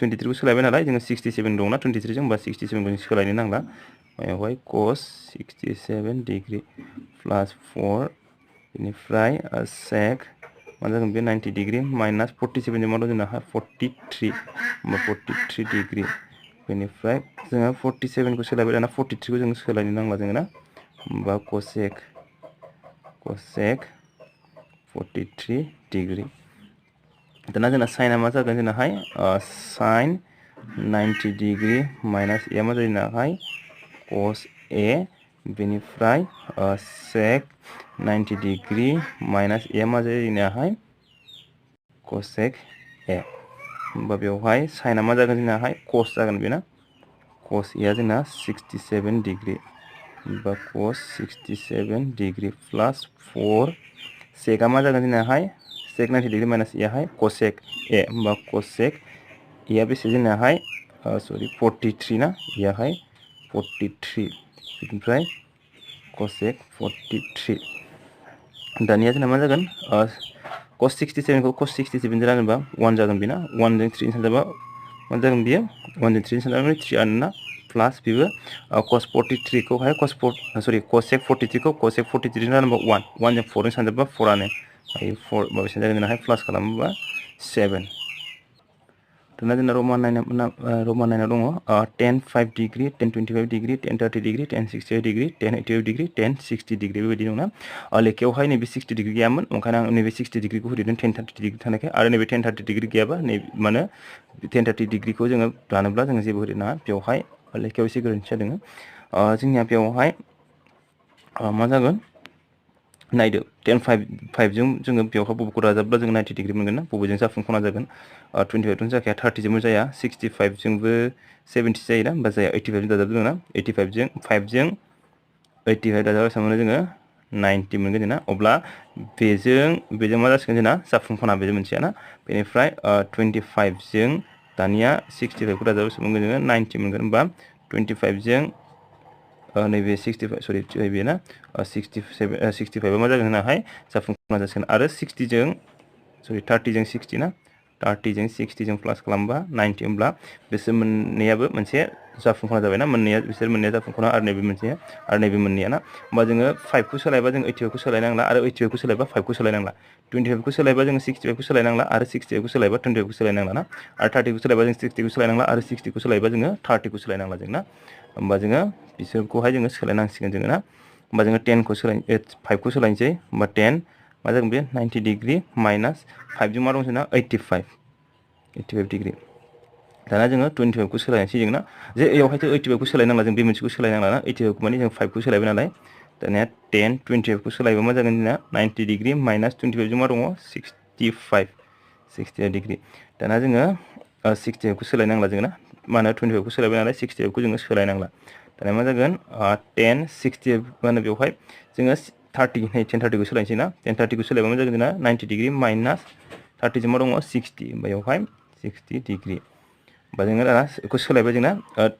23 को सोलायबाय नालाय जोङो 67 दंना 23 जों होमबा 67 को जों सोलायनो नांला बेवहाय cos 67 डिग्री प्लस 4 बेनिफ्राय sec मा जागोन बे 90 डिग्री माइनस 47 जों मा दं जोंनाहाय 43 होमबा 43 डिग्री बेनिफ्राय जोङो 47 को सोलायबाय दाना 43 को जों सोलायनो नांला जोङो ना होमबा cosec 43 डिग्री दाना जोंना साइनआ मा जागोन जोंनाहाय साइन 90 डिग्री माइनस ए मा जायो जोंनाहाय cos ए बेनिफ्राय sec 90 डिग्री माइनस ए मा जायो जोंनाहाय cosec ए होमबा बेवहाय साइनआ मा जागोन जोंनाहाय cos जागोन बेना cos ए आ जोंना 67 डिग्री होमबा cos 67 डिग्री प्लस 4 सेकआ मा जागोन जोंनाहाय sec 90 डिग्री माइनस ए हाय cosec ए होमबा cosec ए आ बेसे जोंनाहाय सरि 43 ना ए हाय 43 बेनिफ्राय cosec 43 दानिया जोंना मा जागोन cos 67 को cos 67 जों रानोबा 1 जागोन बेना 1 जों 3 सानजाबा मा जागोन बेयो 1 जों 3 सानजाबा 3 आनोना प्लस बेबो cos 43 को हाय cosec 43 को cosec 43 जों रानोबा 1 जों 4 जों सानजाबा 4 आनो 4 बेसेबां जागोन जोंनाहाय प्लास खालामोबा 7 दाना जोंना रमान 9 दङ 10 5 degree 10 25 degree 10 30 degree 10 65 degree 10 85 degree 10 60 degree बेबायदि दंना लेखायावहाय नैबे 60 डिग्री गैयामोन ओंखायनो आं नैबे 60 डिग्रीखौ होदेरदों 10 30 डिग्री थानायखाय आरो नैबे 10 30 डिग्री गैयाबा नै माने 10 30 डिग्रीखौ जोङो दानोब्ला जोङो जेबो होदेरनाङा बेवहाय लेखायाव एसे गोरोन्थि जादों जोंनिया बेवहाय मा जागोन नायदो 10 5 जों जोङो बेवहाय बबेखौ दाजाबब्ला जों 90 डिग्री मोनगोन ना बबेजों जाफुं खना जागोन 25 जों जाखाया 30 जोंबो जाया 65 जोंबो 70 जायो ना होमबा जाया 85 जों दाजाबदों ना 85 जों 5 जों 85 दाजाबा बेसेबां मोनो जोङो 90 मोनगोन जोंना अब्ला बेजों मा जासिगोन जोंना जाफुं खना बेजों मोनसेया ना बेनिफ्राय 25 जों दानिया 65 को दाजाबा बेसेबां मोनगोन जोङो 90 मोनगोन होमबा 25 जों नैबे 65 सरि बेयो ना 65 मा जागोन जोंनाहाय जाफुं खना जासिगोन आरो 60 जों सरि 30 जों 60 ना 30 जों 60 जों प्लास खालामबा 90 होमब्ला बिसोर मोननैयाबो मोनसे जाफुं खना जाबायना बिसोर मोननैया जाफुं खना आरो नैबे मोनसे आरो नैबे मोननैया ना होमबा जोङो 5 को सोलायबा जों 85 को सोलायनांला आरो 85 को सोलायबा 5 को सोलायनांला 25 को सोलायबा जों 65 को सोलायनांला आरो 65 को सोलायबा 25 को सोलायनांला ना आरो 30 को सोलायबा जों 60 को सोलायनांला आरो 60 को सोलायबा जोङो 30 को सोलायनांला जों ना होमबा जोङो बिसोरखौहाय जोङो सोलायनांसिगोन जोङो ना होमबा जोङो 10 को 5 को सोलायनोसै होमबा 10 मा जागोन बे 90 डिग्री माइनस 5 जों मा दं जोंना 85 डिग्री दाना जोङो 25 को सोलायनोसै जों ना जे एयावहायथ' 85 को सोलायनांला जों बे मोनसेखौ सोलायनांला ना 85 को माने जों 5 को सोलायबाय नालाय दानिया 10 25 को सोलायबा मा जागोन जोंना 90 डिग्री माइनस 25 जों मा दङ 65 डिग्री दाना जोङो 65 को सोलायनांला जों ना मानो 25 को सोलायबाय नालाय 65 को जोङो सोलायनांला दाना मा जागोन 10 60 माने बेवहाय जोङो 30 नै tan 30 खौ सोलायनोसै ना tan 30 खौ सोलायबा मा जागोन जोंना 90 डिग्री माइनास 30 जों मा दङ 60 बेयावहाय 60 डिग्री बा जोङो दाना बेखौ सोलायबाय जोंना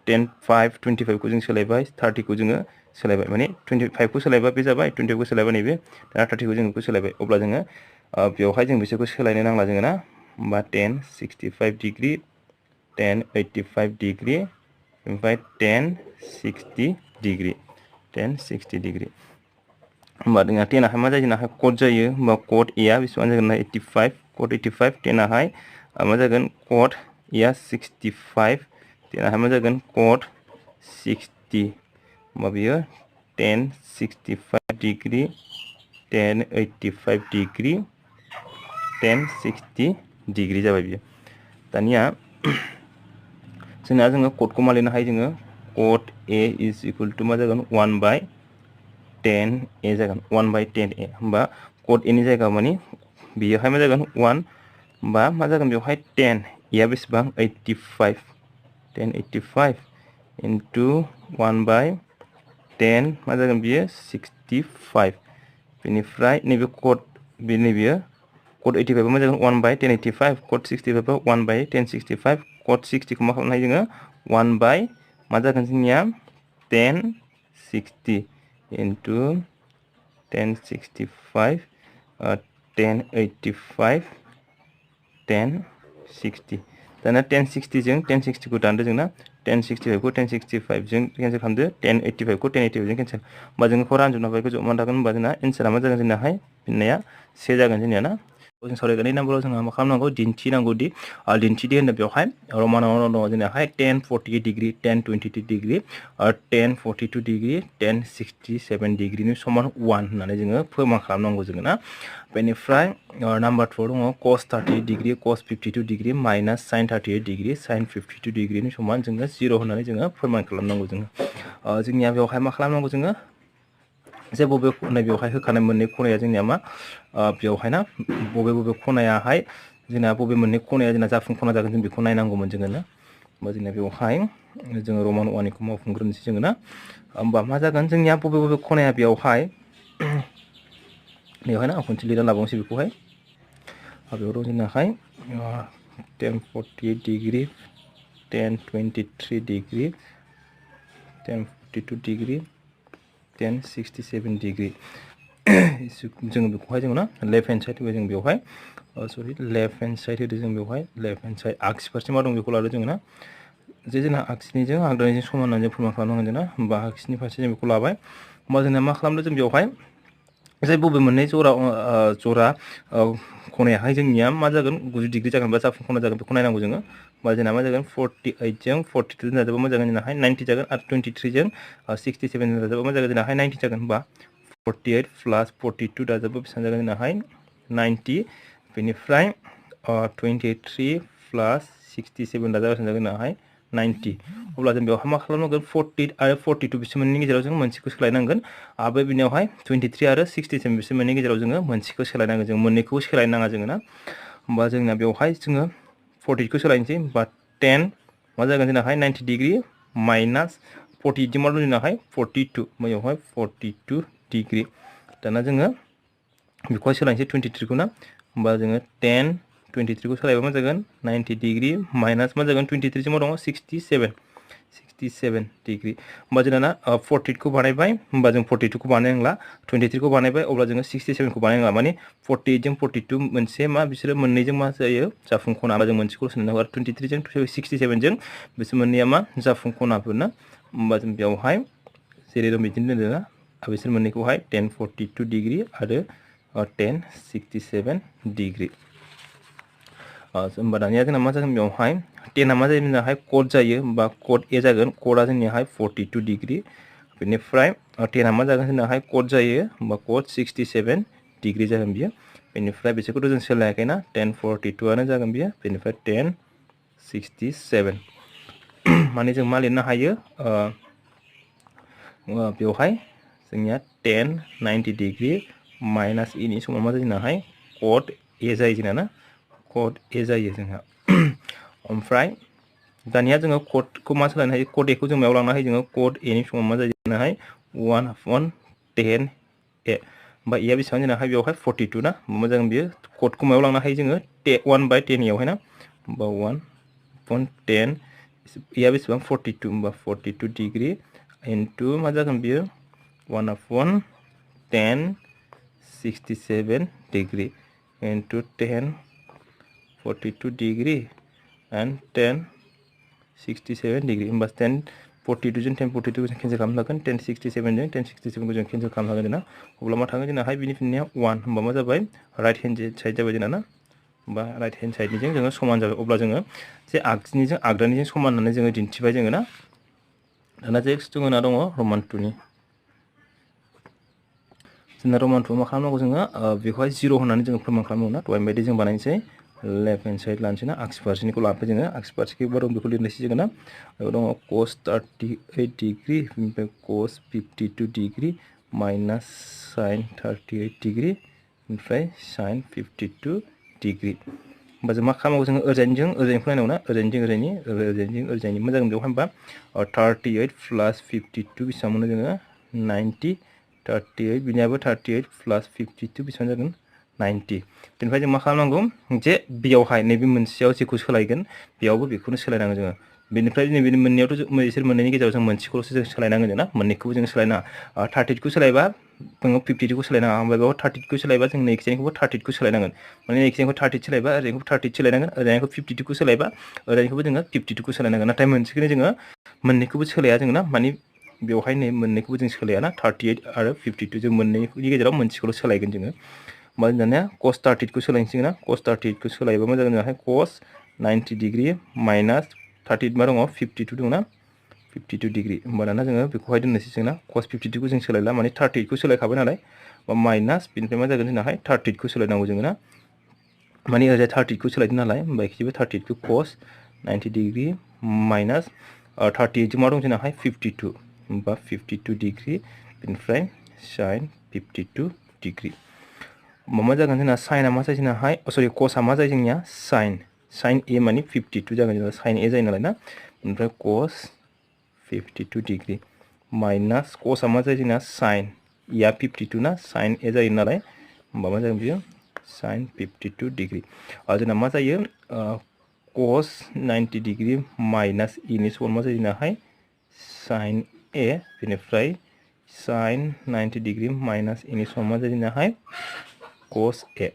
10 5 25 खौ जों सोलायबाय 30 खौ जोङो सोलायबाय माने 25 खौ सोलायबा बे जाबाय 25 खौ सोलायबा नैबे दाना 30 खौ जों बेखौ सोलायबाय अब्ला जोङो बेयावहाय जों बिसोरखौ सोलायनो नांला जोङो ना होमबा 10 65 डिग्री 10 85 डिग्री ओमफ्राय 10 60 डिग्री 10 60 डिग्री होमबा जोंहा 10 आहाय मा जायो जोंना कट जायो होमबा कट ए आ बेसेबां जागोन ना 85 कट 85 10 आहाय मा जागोन कट ए आ 65 10 आहाय मा जागोन कट 60 होमबा बियो 10 65 डिग्री 10 85 डिग्री 10 60 डिग्री जाबाय बियो दानिया जोंना कटखौ मा लिरनो हायो जोङो कट ए इज इक्वल टू मा जागोन 1/10 ए जागोन 1/10 ए होमबा कट ए नि जायगा माने बेयोहाय मा जागोन 1 होमबा मा जागोन बेवहाय 10 ए आ बेसेबां 85 1085 into 1/10 मा जागोन बियो 65 बेनिफ्राय नैबे कट नैबेयो कट 85 मा जागोन 1/1085 कट 65 1/1065 कट 60 खौ मा खालामनो हायो जोङो 1 बाय मा जागोन जोंनिया 1060 into 1065 1085 1060 दाना 1060 जों 1060 खौ दानदो जोंना 1065 खौ 1065 जों केन्सेल खालामदो 1085 खौ 1085 जों केन्सेल होमबा जोङो खौ रानजोबना हाबाय गोजौआव मा थागोन होमबा जोंना एन्सारा मा जागोन जोंनाहाय फिननाया 1 जागोन जोंनिया ना जों सावरायगोननि नाम्बाराव जोंहा मा खालामनांगौ दिन्थिनांगौदि दिन्थिदि होनो बेवहाय रमानाव दङ जोंनाहाय 10 48 डिग्री 10 22 डिग्री 10 42 डिग्री 10 67 डिग्री नि समान 1 होननानै जोङो फोरमान खालामनांगौ जोङो ना बेनिफ्राय नाम्बार 2 दङ cos 38 degree cos 52 degree minus sin 38 degree sin 52 degree नि समान जोङो 0 होननानै जोङो फोरमान खालामनांगौ जोङो जोंनिया बेवहाय मा खालामनांगौ जोङो जे बबे बेवहाय होखानाय मोननै खनाया जोंनिया मा बेवहाय ना बबे खनायाहाय जोंना बबे मोननै खनाया जोंना जाफुं खना जागोन जों बेखौ नायनांगौमोन जोङो ना होमबा जोंना बेवहाय जोङो रमान 1 खौ मावफुंग्रोनोसै जोङो ना होमबा मा जागोन जोंनिया बबे खनाया बेवहाय ना खनसे लिरना लाबावनोसै बेखौहाय बेयाव दं जोंनाहाय 1048 डिग्री 1023 डिग्री 1042 डिग्री 1067 डिग्री जों बेखौहाय जों ना लेफ्ट हेन्ड साइड होबाय जों बेवहाय सरि लेफ्ट हेन्ड साइड होदो जों बेवहाय लेफ्ट हेन्ड साइड आगसि फारसे मा दं बेखौ लादो जों ना जे जोंना आगसिनिजों आगदानिजों समान होननानै जों फोरमान खालामनांगोन जोंना होमबा आगसिनि फारसे जों बेखौ लाबाय होमबा जोंना मा खालामदों जों बेवहाय जाय बबे मोननै जरा खनायाहाय जोंनिया मा जागोन 90 डिग्री जागोन बा जाफुं खना जागोन बेखौ नायनांगौ जोङो होमबा जोंना मा जागोन 48 जों 42 जों जाजाबा मा जागोन जोंनाहाय 90 जागोन आरो 23 जों 67 जों जाजाबा मा जागोन जोंनाहाय 90 जागोन होमबा 48 प्लस 42 दाजाबा बेसेबां जागोन जोंनाहाय 90 बेनिफ्राय 23 प्लस 67 दाजाबा बेसेबां जागोन जोंनाहाय 90 अब्ला जों बेवहाय मा खालामनांगोन 48 आरो 42 बिसोर मोननैनि गेजेराव जों मोनसेखौ सोलायनांगोन आरो बेनियावहाय 23 आरो 67 बिसोर मोननैनि गेजेराव जोङो मोनसेखौ सोलायनांगोन जों मोननैखौ सोलायनो नाङा जोङो ना होमबा जोंना बेवहाय जोङो 48 खौ सोलायनोसै होमबा 10 मा जागोन जोंनाहाय 90 डिग्री माइनास 48 जों मा दं जोंनाहाय 42 बेयावहाय 42 डिग्री दाना जोङो बेखौहाय सोलायनोसै 23 खौ ना होमबा जोङो 10 23 खौ सोलायबा मा जागोन 90 डिग्री माइनास मा जागोन 23 जों मा दङ 67 डिग्री होमबा जोंना ना 48 खौ बानायबाय होमबा जों 42 खौ बानायनांला 23 खौ बानायबाय अब्ला जोङो 67 खौ बानायनांला माने 48 जों 42 मोनसे मा बिसोरो मोननैजों मा जायो जाफुं खना जों मोनसेखौ सोलायनांगौ आरो 23 जों 67 जों बिसोर मोननैया मा जाफुं खनाफोर ना होमबा जों बेवहाय जेरै दं बिदिनो दोनदों ना बिसोर मोननैखौहाय 1042 डिग्री आरो 1067 डिग्री होमबा दानिया जोंना मा जागोन बेवहाय 10 आ मा जायो जोंनाहाय कट जायो होमबा कट ए जागोन कटआ जोंनियाहाय 42 डिग्री बेनिफ्राय 10 आ मा जागोन जोंनाहाय कट जायो होमबा कट 67 डिग्री जागोन बियो बेनिफ्राय बिसोरखौथ' जों सोलायाखैना 1042 आनो जागोन बियो बेनिफ्राय 1067 माने जों मा लिरनो हायो बेवहाय जोंनिया 1090 डिग्री माइनास ए नि समाव मा जायो जोंनाहाय कट ए जायो जोंना ना कट ए जायो जोंहा ओमफ्राय दानिया जोङो कटखौ मा सोलायनो हायो कट ए खौ जों मायाव लांनो हायो जोङो कट ए नि समाव मा जायो जोंनाहाय 1/10 ए बा इया बेसेबां जोंना बेयावहाय 42 ना मा जागोन बियो क'डखौ मायाव लांनो हायो जोङो 1/10 यावहाय ना बा 1/10 इया बेसेबां 42 होमबा 42 डिग्री इनटु मा जागोन बियो 1/10 67 degree into 10 42 degree and 10 67 degree होमबा 10 42 जों 10 42 जों केनसेल खालामनो हागोन 10 67 जों 10 67 खौ जों केनसेल खालामनो हागोन ना अब्ला मा थाङो जोंनाहाय बिनि फिननाया 1 होमबा मा जाबाय राइट हेन्ड साइड जाबाय जोंना ना बा राइट हेन्ड साइडनिजों जोङो समान जाबाय अब्ला जोङो जे आगसिनिजों आगदानिजों समान होननानै जोङो दिन्थिबाय जोङो ना दाना नेक्स्ट जोंना दङ रमान 2 नि जोंना रमान 2 मा खालामनांगौ जोङो बेखौहाय 0 होननानै जोङो फोरमान खालामनांगौ ना दहाय बायदि जों बानायनोसै लेफ्ट हेन्ड साइड लानोसै ना आगसि फारसेनिखौ लाफै जोङो आगसि फारसेखौ दं बेखौ लिरनोसै जोङो ना बेयाव दङ cos 38 डिग्री ओमफ्राय cos 52 degree minus sin 38 degree ओमफ्राय sin 52 डिग्री होमबा जों मा खालामनांगौ जोङो ओरैजायनिजों ओरैजायनिखौ नायनांगौ ना ओरैजायनिजों ओरैजायनि मा जागोन बेवहाय होमबा 38 प्लास 52 बेसेबां मोनो जोङो 90 38 बिनियाबो 38 प्लास 52 बेसेबां जागोन 90 बेनिफ्राय जों मा खालामनांगौ जे बेयावहाय नैबे मोनसेयाव जेखौ सोलायगोन बेयावबो बेखौनो सोलायनांगोन जोङो बेनिफ्राय नैबे मोननैयावथ' बिसोर मोननैनि गेजेराव जों मोनसेखौल'सो जों सोलायनांगोन ना मोननैखौबो जों सोलायनाङा 38 खौ सोलायबा जोङो 52 खौ सोलायनाङा ओमफ्राय बेयाव 30 खौ सोलायबा जों नैखिजायखौबो 30 खौ सोलायनांगोन माने नैखिजायखौ 30 सोलायबा ओरैखौबो 30 सोलायनांगोन ओरैखौ 52 खौ सोलायबा ओरैखौबो जोङो 52 खौ सोलायनांगोन नाथाय मोनसेखौनो जोङो मोननैखौबो सोलाया जोङो ना माने बेवहाय नै मोननैखौबो जों सोलाया ना 38 आरो 52 जों मोननैनि गेजेराव मोनसेखौल' सोलायगोन जोङो मा दानिया cos 38 खौ सोलायनोसै ना cos 38 खौ सोलायबा मा जागोन जोंहा cos 90 डिग्री माइनास 30 मा दङ 52 दङ ना 52 डिग्री होमबा दाना जोङो बेखौहाय दोननोसै जोंना cos 52 खौ जों सोलायला माने 38 खौ सोलायखाबाय नालाय बा माइनास बेनिफ्राय मा जागोन जोंनाहाय 38 खौ सोलायनांगौ जोङो ना माने ओरैजाय 30 खौ सोलायदों नालाय होमबा एखिबो 30 खौ cos 90 डिग्री माइनास 38 जों मा दं जोंनाहाय 52 होमबा 52 डिग्री बेनिफ्राय sin 52 डिग्री मा जागोन जोंना साइनआ मा जायो जोंनाहाय सरि cosआ मा जायो जोंनिया sin a माने 52 जागोन जोंना sin a जायो नालाय ना ओमफ्राय cos 52 डिग्री माइनास cosआ मा जायो जोंना sin या 52 ना sin a जायो नालाय होमबा मा जागोन बियो sin 52 डिग्री और जोंना मा जायो cos 90 डिग्री माइनास e नि समान मा जायो जोंनाहाय sin a बेनिफ्राय sin 90 डिग्री माइनास e नि समान मा जायो जोंनाहाय cos a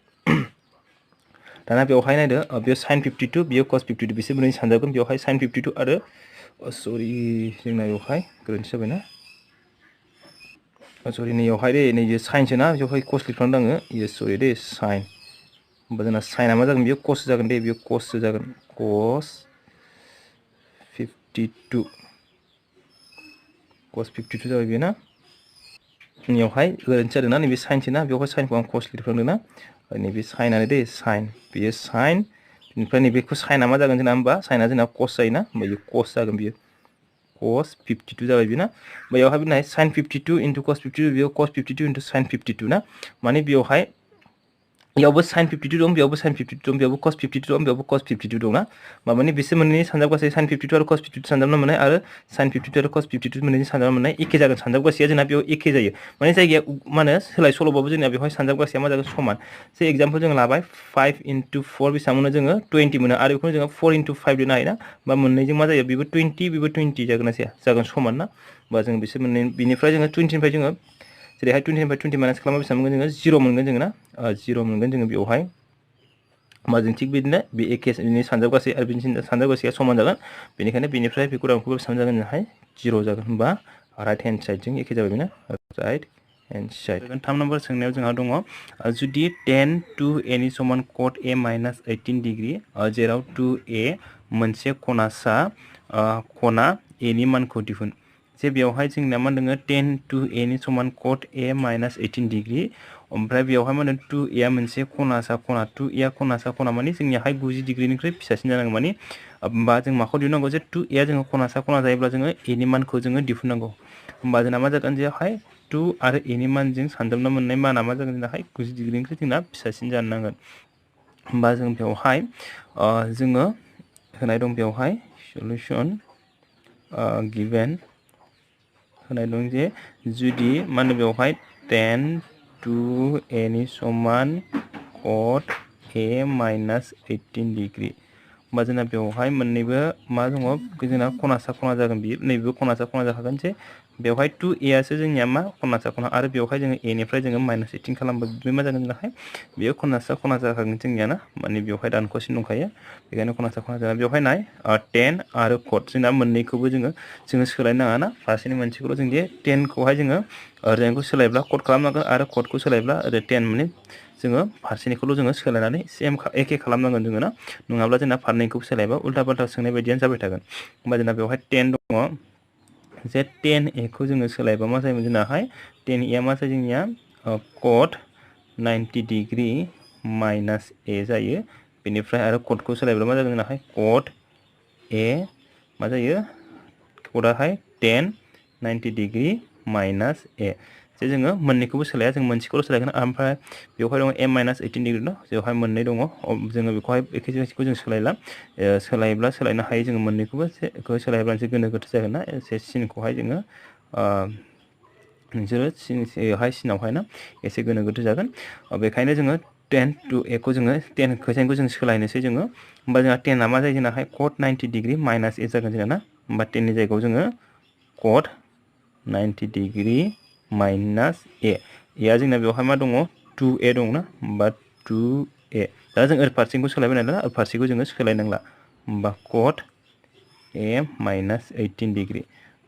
दाना बेवहाय नायदो बेयाव sin 52 बेयो cos 52 बिसोर मोननै सानजागोन बेवहाय sin 52 आरो सरि जोंना बेवहाय गोरोन्थि जाबायना सरि नैयावहाय दे नैबे साइनसो ना बेवहाय cos लिरफ्लांदों आङो इयो सरि दे sin होमबा जोंना साइनआ मा जागोन बेयो cos जागोन दे बेयो cos जागोन cos 52 जाबाय बेयो ना नैयावहाय गोरोन्थि जादों ना नैबे साइनसो ना बेवहाय साइनखौ आं cos लिरफ्लांदों ना नैबे साइनआनो दे साइन बेयो साइन बेनिफ्राय नैबेखौ साइनआ मा जागोन जोंना होमबा साइनआ जोंना cos जायोना होमबा बेयो cos जागोन बियो cos 52 जाबाय बेना बेयावहाय बेनाय sin 52 into cos 52 बेयाव cos 52 into sin 52 ना माने बेयावहाय बेयावबो sin 52 दं बेयावबो sin 52 दं बेयावबो cos 52 दं बेयावबो cos 52 दं ना माने बिसोर मोननैनि सानजाब गासै sin 52 आरो cos 52 सानजाबना मोननाय आरो sin 52 आरो cos 52 मोननैनि सानजाबना मोननाय एखे जागोन सानजाब गासैया जोंना बेयाव एखे जायो माने जायगाया मा होनो सोलाय सोल'बाबो जोंना बेवहाय सानजाब गासैया मा जागोन समान जे एग्जांपल जों लाबाय 5 into 4 बेसेबां मोनो जोङो 20 मोनो आरो बेखौनो जोङो 4 into 5 लिरनो हायो ना बा मोननैजों मा जायो बेबो 20 बेबो 20 जागोन ना जागोन समान ना बा जों बिसोर मोननै बिनिफ्राय जोङो 20 निफ्राय जोङो जेरैहाय 20 निफ्राय 20 माइनास खालामबा बेसेबां मोनगोन जोङो 0 मोनगोन जोङो ना 0 मोनगोन जोङो बेवहाय होमबा जों थिग बिदिनो बे एखेनि सानजाब गासै आरो बिनि सानजाब गासैया समान जागोन बेनिखायनो बेनिफ्राय बेखौ रांखौबो बेसेबां जागोन जोंहाय 0 जागोन होमबा राइट हेन्ड साइडजों एखे जाबाय बेना राइट हेन्ड साइड 3 नम्बर सोंनायाव जोंहा दङ जुदि 10 2a नि समान cot a minus 18 डिग्री जेराव 2a मोनसे खनासा खना a नि मानखौ दिहुन जे बेवहाय जोंना मा दङ 10 2a नि समान cot a minus 18 डिग्री ओमफ्राय बेवहाय मा होनो 2a मोनसे खनासा खना 2a खनासा खना माने जोंनियाहाय 90 डिग्रीनिख्रुइ फिसासिन जानांगौ माने होमबा जों माखौ दिहुननांगौ जे 2a जोङो खनासा खना जायोब्ला जोङो a नि मानखौ जोङो दिहुननांगौ होमबा जोंना मा जागोन जेहाय 2 आरो a नि मानजों सानजाबना मोननाय माना मा जागोन जोंनाहाय 90 डिग्रीनिख्रुइ जोंना फिसासिन जानो नांगोन होमबा जों बेवहाय जोङो होनाय दं बेवहाय सल्युशन गिवन होनाय दं जे जुदि मा होनो बेवहाय 10 2a नि समान cot a minus 18 degree होमबा जोंना बेवहाय मोननैबो मा दङ जोंना खनासा खना जागोन बियो नैबो खनासा खना जाखागोन जे बेवहाय 2a आसो जोंनिया मा खनासा खना आरो बेवहाय जोङो a निफ्राय जोङो माइनास 18 खालामबा बे मा जागोन जोंनाहाय बेयो खनासा खना जाखागोन जोंनिया ना माने बेवहाय दानख'सिन दंखायो बेखायनो खनासा खना जागोन बेवहाय नाय 10 आरो cot जोंना मोननैखौबो जोङो सोलायनो नाङा ना फारसेनि मोनसेखौल' जों दे 10 खौहाय जोङो ओरैखौ सोलायब्ला cot खालामनांगोन आरो cot खौ सोलायब्ला ओरै 10 माने जोङो फारसेनिखौल' जोङो सोलायनानै सेम एखे खालामनांगोन जोङो ना नङाब्ला जोंना फारनैखौबो सोलायबा उल्टा पाल्टा सोंनाय बायदियानो जाबाय थागोन होमबा जोंना बेवहाय 10 दङ जे 10a खौ जोङो सोलायबा मा जायोमोन जोंनाहाय 10a मा जायो जोंनिया cot 90 डिग्री माइनास a जायो बेनिफ्राय आरो cot खौ सोलायब्ला मा जागोन जोंनाहाय cot a मा जायो cotआहाय 10 90 डिग्री माइनास a जे जोङो मोननैखौबो सोलाया जों मोनसेखौल' सोलायगोन ओमफ्राय बेवहाय दङ a माइनास 18 डिग्री दं बेवहाय मोननै दङ जोङो बेखौहाय एखेखौ जों सोलायला सोलायोब्ला सोलायनो हायो जोङो मोननैखौबो सोलायोब्ला एसे गोनो गोथो जागोन ना एसे सिनखौहाय जोङो नोंसोरो सिनहाय सिनावहाय ना एसे गोनो गोथो जागोन बेखायनो जोङो 10 to a खौ जोङो 10 कोसाइनखौ जों सोलायनोसै जोङो होमबा जोंहा 10 आ मा जायो जोंनाहाय cot 90 डिग्री माइनास a जागोन जोंना ना होमबा 10 नि जायगायाव जोङो cot 90 degree minus a a जोंना बेवहाय मा दङ 2a दं ना होमबा 2a दा जों ओरै फारसेखौ सोलायबाय नालाय ओरै फारसेखौ जोङो सोलायनांला होमबा cot a माइनास 18 डिग्री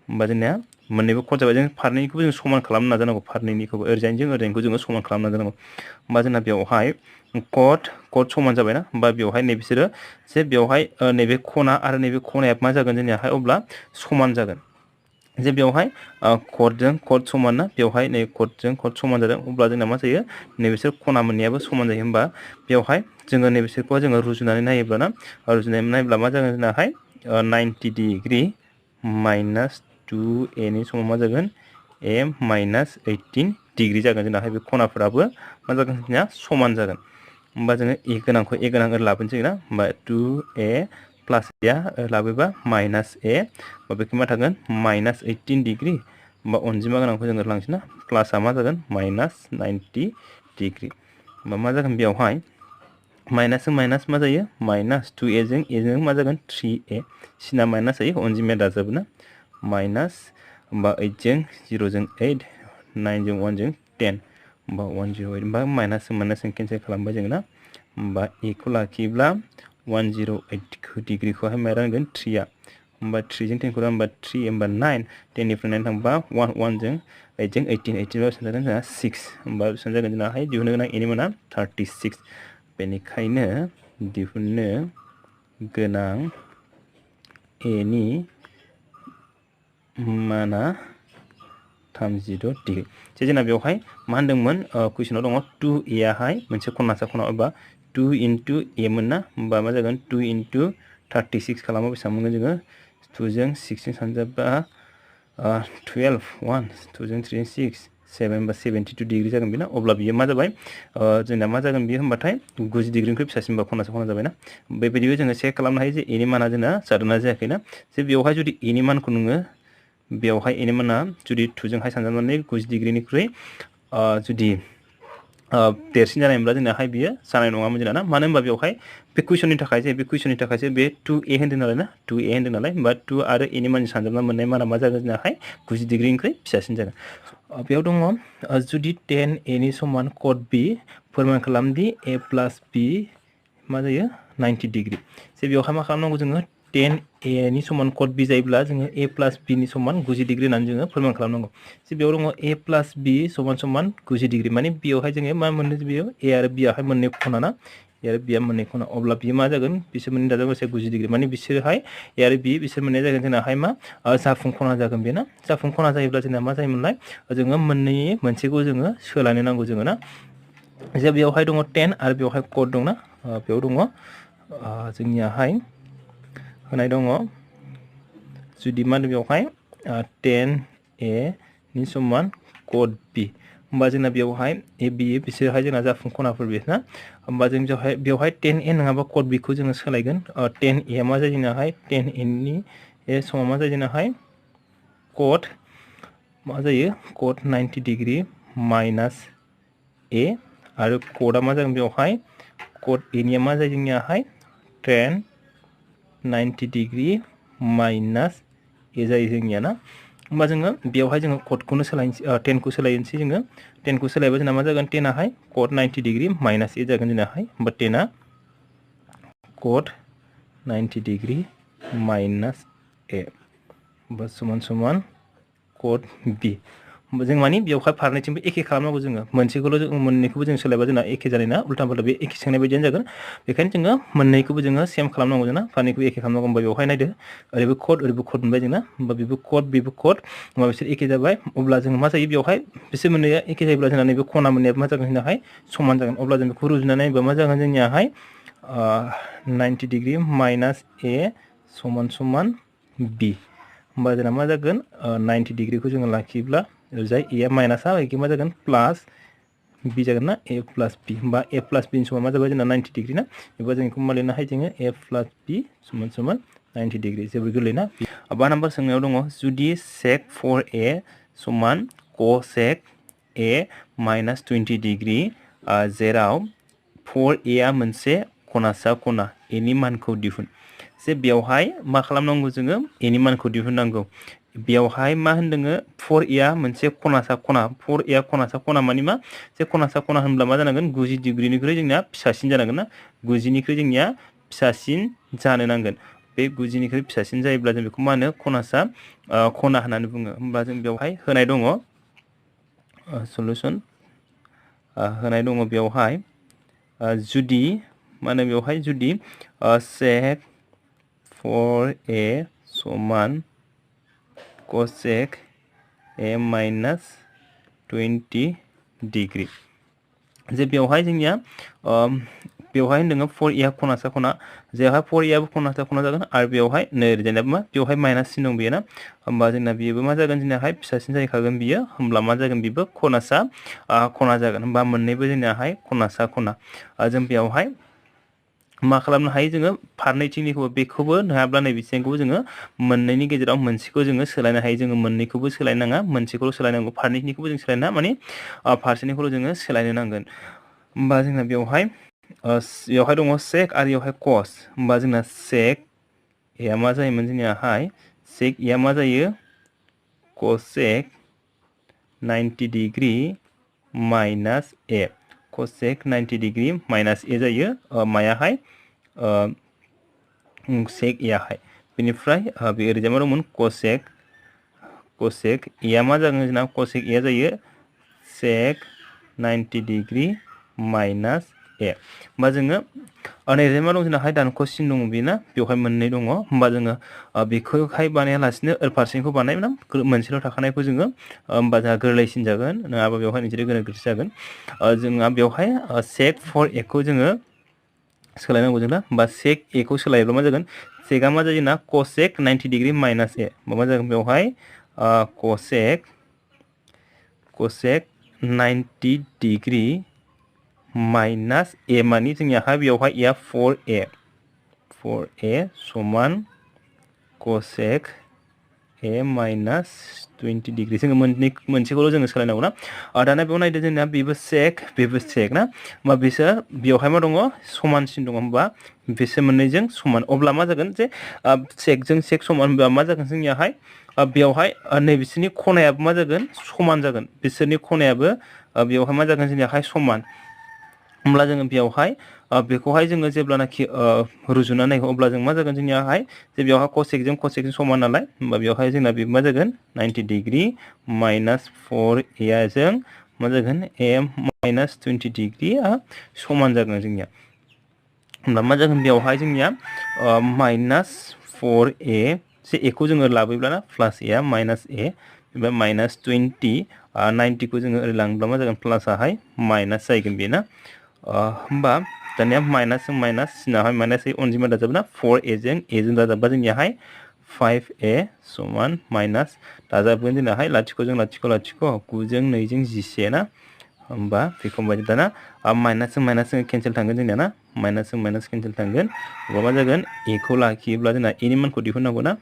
होमबा जोंनिया मोननैबो cot जाबाय जों फारनैखौबो जों समान खालामनो नाजानांगौ फारनैनिखौबो ओरैजायनिजों ओरैजायनिखौ जोङो समान खालामनो नाजानांगौ होमबा जोंना बेवहाय cot समान जाबायना होमबा बेवहाय नैबिसोरो जे बेवहाय नैबे खना आरो नैबे खनाया मा जागोन जोंनियाहाय अब्ला समान जागोन जे बेवहाय cotजों cot समान ना बेवहाय नै cotजों cot समान जादों अब्ला जोंना मा जायो नैबिसोर खना मोननैयाबो समान जायो होमबा बेवहाय जोङो नैबिसोरखौ जोङो रुजुनानै नायोब्ला ना रुजुनानै नायोब्ला मा जागोन जोंनाहाय 90 डिग्री माइनास 2a नि समाव मा जागोन a माइनास 18 डिग्री जागोन जोंनाहाय बे खनाफोराबो मा जागोन जोंनिया समान जागोन होमबा जोङो a गोनांखौ a गोनां ओरै लाबोनोसै ना होमबा 2a प्लास a लाबोबा माइनास a होमबा बेखौ मा थागोन माइनास 18 डिग्री होमबा अनजिमा गोनांखौ जोङो लांसै ना प्लासआ मा जागोन माइनास 90 डिग्री होमबा मा जागोन बेवहाय माइनास माइनास मा जायो माइनास 2a जों a जों मा जागोन 3a सिना माइनास जायो अनजिमाया दाजाबो ना माइनास होमबा 8 जों 0 जों 8 9 जों 1 जों 10 होमबा 108 होमबा माइनास माइनास जों केन्सेल खालामबाय जोङो ना होमबा a खौ लाखियोब्ला 108 डिग्रीखौहाय मा रानगोन 3आ होमबा 3 जों 10 खौ होमबा 3 होमबा 9 10 निफ्राय 9 थांबा 1 जों 8 जों 18 18 बेसेबां जागोन जोंहा 6 होमबा बेसेबां जागोन जोंनाहाय दिहुननो गोनां a नि माना 36 बेनिखायनो दिहुननो गोनां a नि माना 36 डिग्री जे जोंना बेवहाय मा होनदोंमोन कुइसनाव दङ 2a आहाय मोनसे खनासा खना एबा 2 into a मोन ना होमबा मा जागोन 2 into 36 खालामो बेसेबां मोनगोन जोङो 2 जों 6 जों सानजाबा 12 1 2 जों 3 जों 6 7 होमबा 72 डिग्री जागोन बेना अब्ला बियो मा जाबाय जोंना मा जागोन बियो होमबाथाय 90 डिग्रीनिख्रुइ फिसासिनबा खनासा खना जाबायना बेबायदिबो जोङो चेक खालामनो हायो जे a नि माना जोंना जादोंना जायाखैना जे बेवहाय जुदि a नि मानखौ नोङो बेवहाय a नि माना जुदि 2 जोंहाय सानजाबनानै 90 डिग्रीनिख्रुइ जुदि देरसिन जानायमोनब्ला जोंनाहाय बियो जानाय नङामोन जोंना ना मानो होनबा बेवहाय बे कुइसननि थाखायसो बे 2a होन्दों नालाय ना 2a होन्दों नालाय होमबा 2 आरो a नि मानजों सानजाबना मोननाय माना मा जागोन जोंनाहाय 90 डिग्रीनिख्रुइ फिसासिन जागोन बेयाव दङ जुदि 10a नि समान cot b फोरमान खालामदि a प्लास b मा जायो 90 डिग्री जे बेवहाय मा खालामनांगौ जोङो 10a नि समान cot b जायोब्ला जोङो a प्लास b नि समान 90 डिग्री होननानै जोङो फोरमान खालामनांगौ जे बेयाव दङ a प्लास b समान 90 डिग्री माने बेयावहाय जोङो मा मोननो बेयाव a आरो b आहाय मोननै खना ना a आरो b आ मोननै खना अब्ला बियो मा जागोन बिसोर मोननै दाजाब गासै 90 डिग्री माने बिसोरहाय a आरो b बिसोर मोननै जागोन जोंनाहाय मा जाफुं खना जागोन बेना जाफुं खना जायोब्ला जोंना मा जायोमोनलाय जोङो मोननै मोनसेखौ जोङो सोलायनो नांगौ जोङो ना जे बेवहाय दङ 10 आरो बेवहाय cot दं ना बेयाव दङ जोंनियाहाय होनाय दङ जुदि मा होनो बेवहाय 10a नि समान cot b होमबा जोंना बेवहाय a b बिसोरहाय जोंना जाफुं खनाफोर बेना होमबा जों बेवहाय 10a नङाबा cot b खौ जोङो सोलायगोन 10a मा जायो जोंनाहाय 10a नि समाव मा जायो जोंनाहाय cot मा जायो cot 90 डिग्री माइनास ए आरो कोडआ मा जागोन बेवहाय कोड ए निया मा जायो जोंनियाहाय tan 90 डिग्री माइनास ए जायो जोंनिया ना होमबा जोङो बेवहाय जोङो कोडखौनो सोलायनोसै 10 खौ सोलायनोसै जोङो 10 खौ सोलायबा जोंना मा जागोन 10 आहाय कोड 90 डिग्री माइनास ए जागोन जोंनाहाय होमबा 10 आ कोड 90 डिग्री माइनास ए होमबा समान समान कोड बी होमबा जों मानि बेवहाय फारनैथिंबो एखे खालामनांगौ जोङो मोनसेखौल' जों मोननैखौबो जों सोलायबा जोंना एखे जानाय ना उल्टा पुल्टा बे एखे सोंनाय बायदियानो जागोन बेखायनो जोङो मोननैखौबो जोङो सेम खालामनांगौ जोंना फारनैखौबो एखे खालामनांगौ होमबा बेवहाय नायदो ओरैबो कोड मोनबाय जोंना होमबा बेबो कोड होमबा बिसोर एखे जाबाय अब्ला जोङो मा जायो बेवहाय बिसोर मोननैया एखे जायोब्ला जोंना नैबे खना मोननैयाबो मा जागोन जोंनाहाय समान जागोन अब्ला जों बेखौ रुजुनानै नायोबा मा जागोन जोंनियाहाय 90 डिग्री माइनास ए समान समान बी होमबा जोंना मा जागोन 90 डिग्रीखौ जोङो लाखियोब्ला ओरैजाय ए माइनासा एखे मा जागोन प्लास बी जागोन ना ए प्लास बी होमबा ए प्लास बी समान मा जाबाय जोंना 90 डिग्री ना एबा जों बेखौ मा लिरनो हायो जोङो ए प्लास बी समान समान 90 डिग्री जोबोर गोरलै ना 5 नाम्बार सोंनायाव दङ जुदि sec 4a समान cosec a माइनास 20 डिग्री जेराव 4a आ मोनसे खनासा खना a नि मानखौ दिहुन जे बेवहाय मा खालामनांगौ जोङो a नि मानखौ दिहुननांगौ बेवहाय मा होनदोङो 4a आ मोनसे खनासा खना 4a आ खनासा खना मानि मा जे खनासा खना होनब्ला मा जानांगोन 90 डिग्रीनिख्रुइ जोंना फिसासिन जानांगोन ना 90 निख्रुइ जोंनिया फिसासिन जानो नांगोन बे 90 निख्रुइ फिसासिन जायोब्ला जों बेखौ मा होनो खनासा खना होननानै बुङो होमबा जों बेवहाय होनाय दङ सल्युशन होनाय दङ बेवहाय जुदि मा होनो बेवहाय जुदि sec 4a समान cosec a माइनास 20 डिग्री जे बेवहाय जोंनिया बेवहाय होनदोङो 4a आ खनासा खना जेवहाय 4a आबो खनासा खना जागोन आरो बेवहाय नै जेनेबा मा बेवहाय माइनास सिन दं बेयो ना होमबा जोंना बेबो मा जागोन जोंनाहाय फिसासिन जाहैखागोन बियो होमब्ला मा जागोन बेबो खनासा खना जागोन होमबा मोननैबो जोंनाहाय खनासा खना जों बेवहाय मा खालामनो हायो जोङो फारनैथिंनिखौबो बेखौबो नङाब्ला नैबेथिंखौबो जोङो मोननैनि गेजेराव मोनसेखौ जोङो सोलायनो हायो जोङो मोननैखौबो सोलायनाङा मोनसेखौल' सोलायनांगौ फारनैथिंनिखौबो जों सोलायना माने फारसेनिखौल' जोङो सोलायनो नांगोन होमबा जोंना बेवहाय दङ sec आरो बेवहाय cos होमबा जोंना sec a मा जायोमोन जोंनियाहाय sec a मा जायो cosec 90 degree minus a cosec 90 degree minus a जायो मायाहाय sec a हाय बेनिफ्राय बे ओरैजाय मा दंमोन cosec a आ मा जागोन जोंना cosec a जायो sec 90 डिग्री माइनास a होमबा जोङो ओरैजाय मा दं जोंनाहाय दानख'सिन दङ बेना बेवहाय मोननै दङ होमबा जोङो बेखौहाय बानायालासिनो फारसेखौ बानायना मोनसेल' थाखानायखौ जोङो होमबा जोंहा गोरलैसिन जागोन नङाबा बेवहाय नोंसोरो गोनो गोथो जागोन जोंहा बेवहाय sec 4a खौ जोङो सोलायनांगौ जोंना होमबा sec a खौ सोलायोब्ला मा जागोन sec आ मा जायो ना cosec 90 डिग्री माइनास a मा जागोन बेवहाय cosec 90 डिग्री माइनास a मानि जोंनियाहाय बेवहाय a 4a समान cosec a माइनास 20 डिग्री जोङो मोनसेखौल' जोङो सोलायनांगौ ना दाना बेयाव नायदो जोंना बेबो sec ना होमबा बिसोर बेवहाय मा दङ समानसिन दङ होमबा बिसोर मोननैजों समान अब्ला मा जागोन जे sec जों sec समान होनबा मा जागोन जोंनियाहाय बेवहाय नैबिसोरनि खनायाबो मा जागोन समान जागोन बिसोरनि खनायाबो बेवहाय मा जागोन जोंनियाहाय समान होमब्ला जोङो बेवहाय बेखौहाय जोङो जेब्लानाखि रुजुनानै नायगोन अब्ला जों मा जागोन जोंनियाहाय जे बेवहाय cosecजों समान नालाय होमबा बेवहाय जोंना बे मा जागोन 90 डिग्री माइनास 4a जों मा जागोन a माइनास 20 डिग्रीआ समान जागोन जोंनिया होमब्ला मा जागोन बेवहाय जोंनिया माइनास 4a जे a खौ जोङो लाबोयोब्लाना प्लास a माइनास a एबा माइनास 20 90 खौ जोङो ओरै लाङोब्ला मा जागोन प्लासआहाय माइनास जागोन बेना होमबा दानिया माइनास जों माइनास सिनाहाय माइनास अनजिमा दाजाबना 4a जों a जों दाजाबबा जोंनियाहाय 5a समान माइनास दाजाबगोन जोंनाहाय लाथिख'जों लाथिख' 9 जों 2 जों 11 ना होमबा बेखौ बायदि दाना माइनास जों माइनास केन्सेल थांगोन जोंनिया ना माइनास जों माइनास केन्सेल थांगोन अब्ला मा जागोन a खौ लाखियोब्ला जोंना a नि मानखौ दिहुननांगौ ना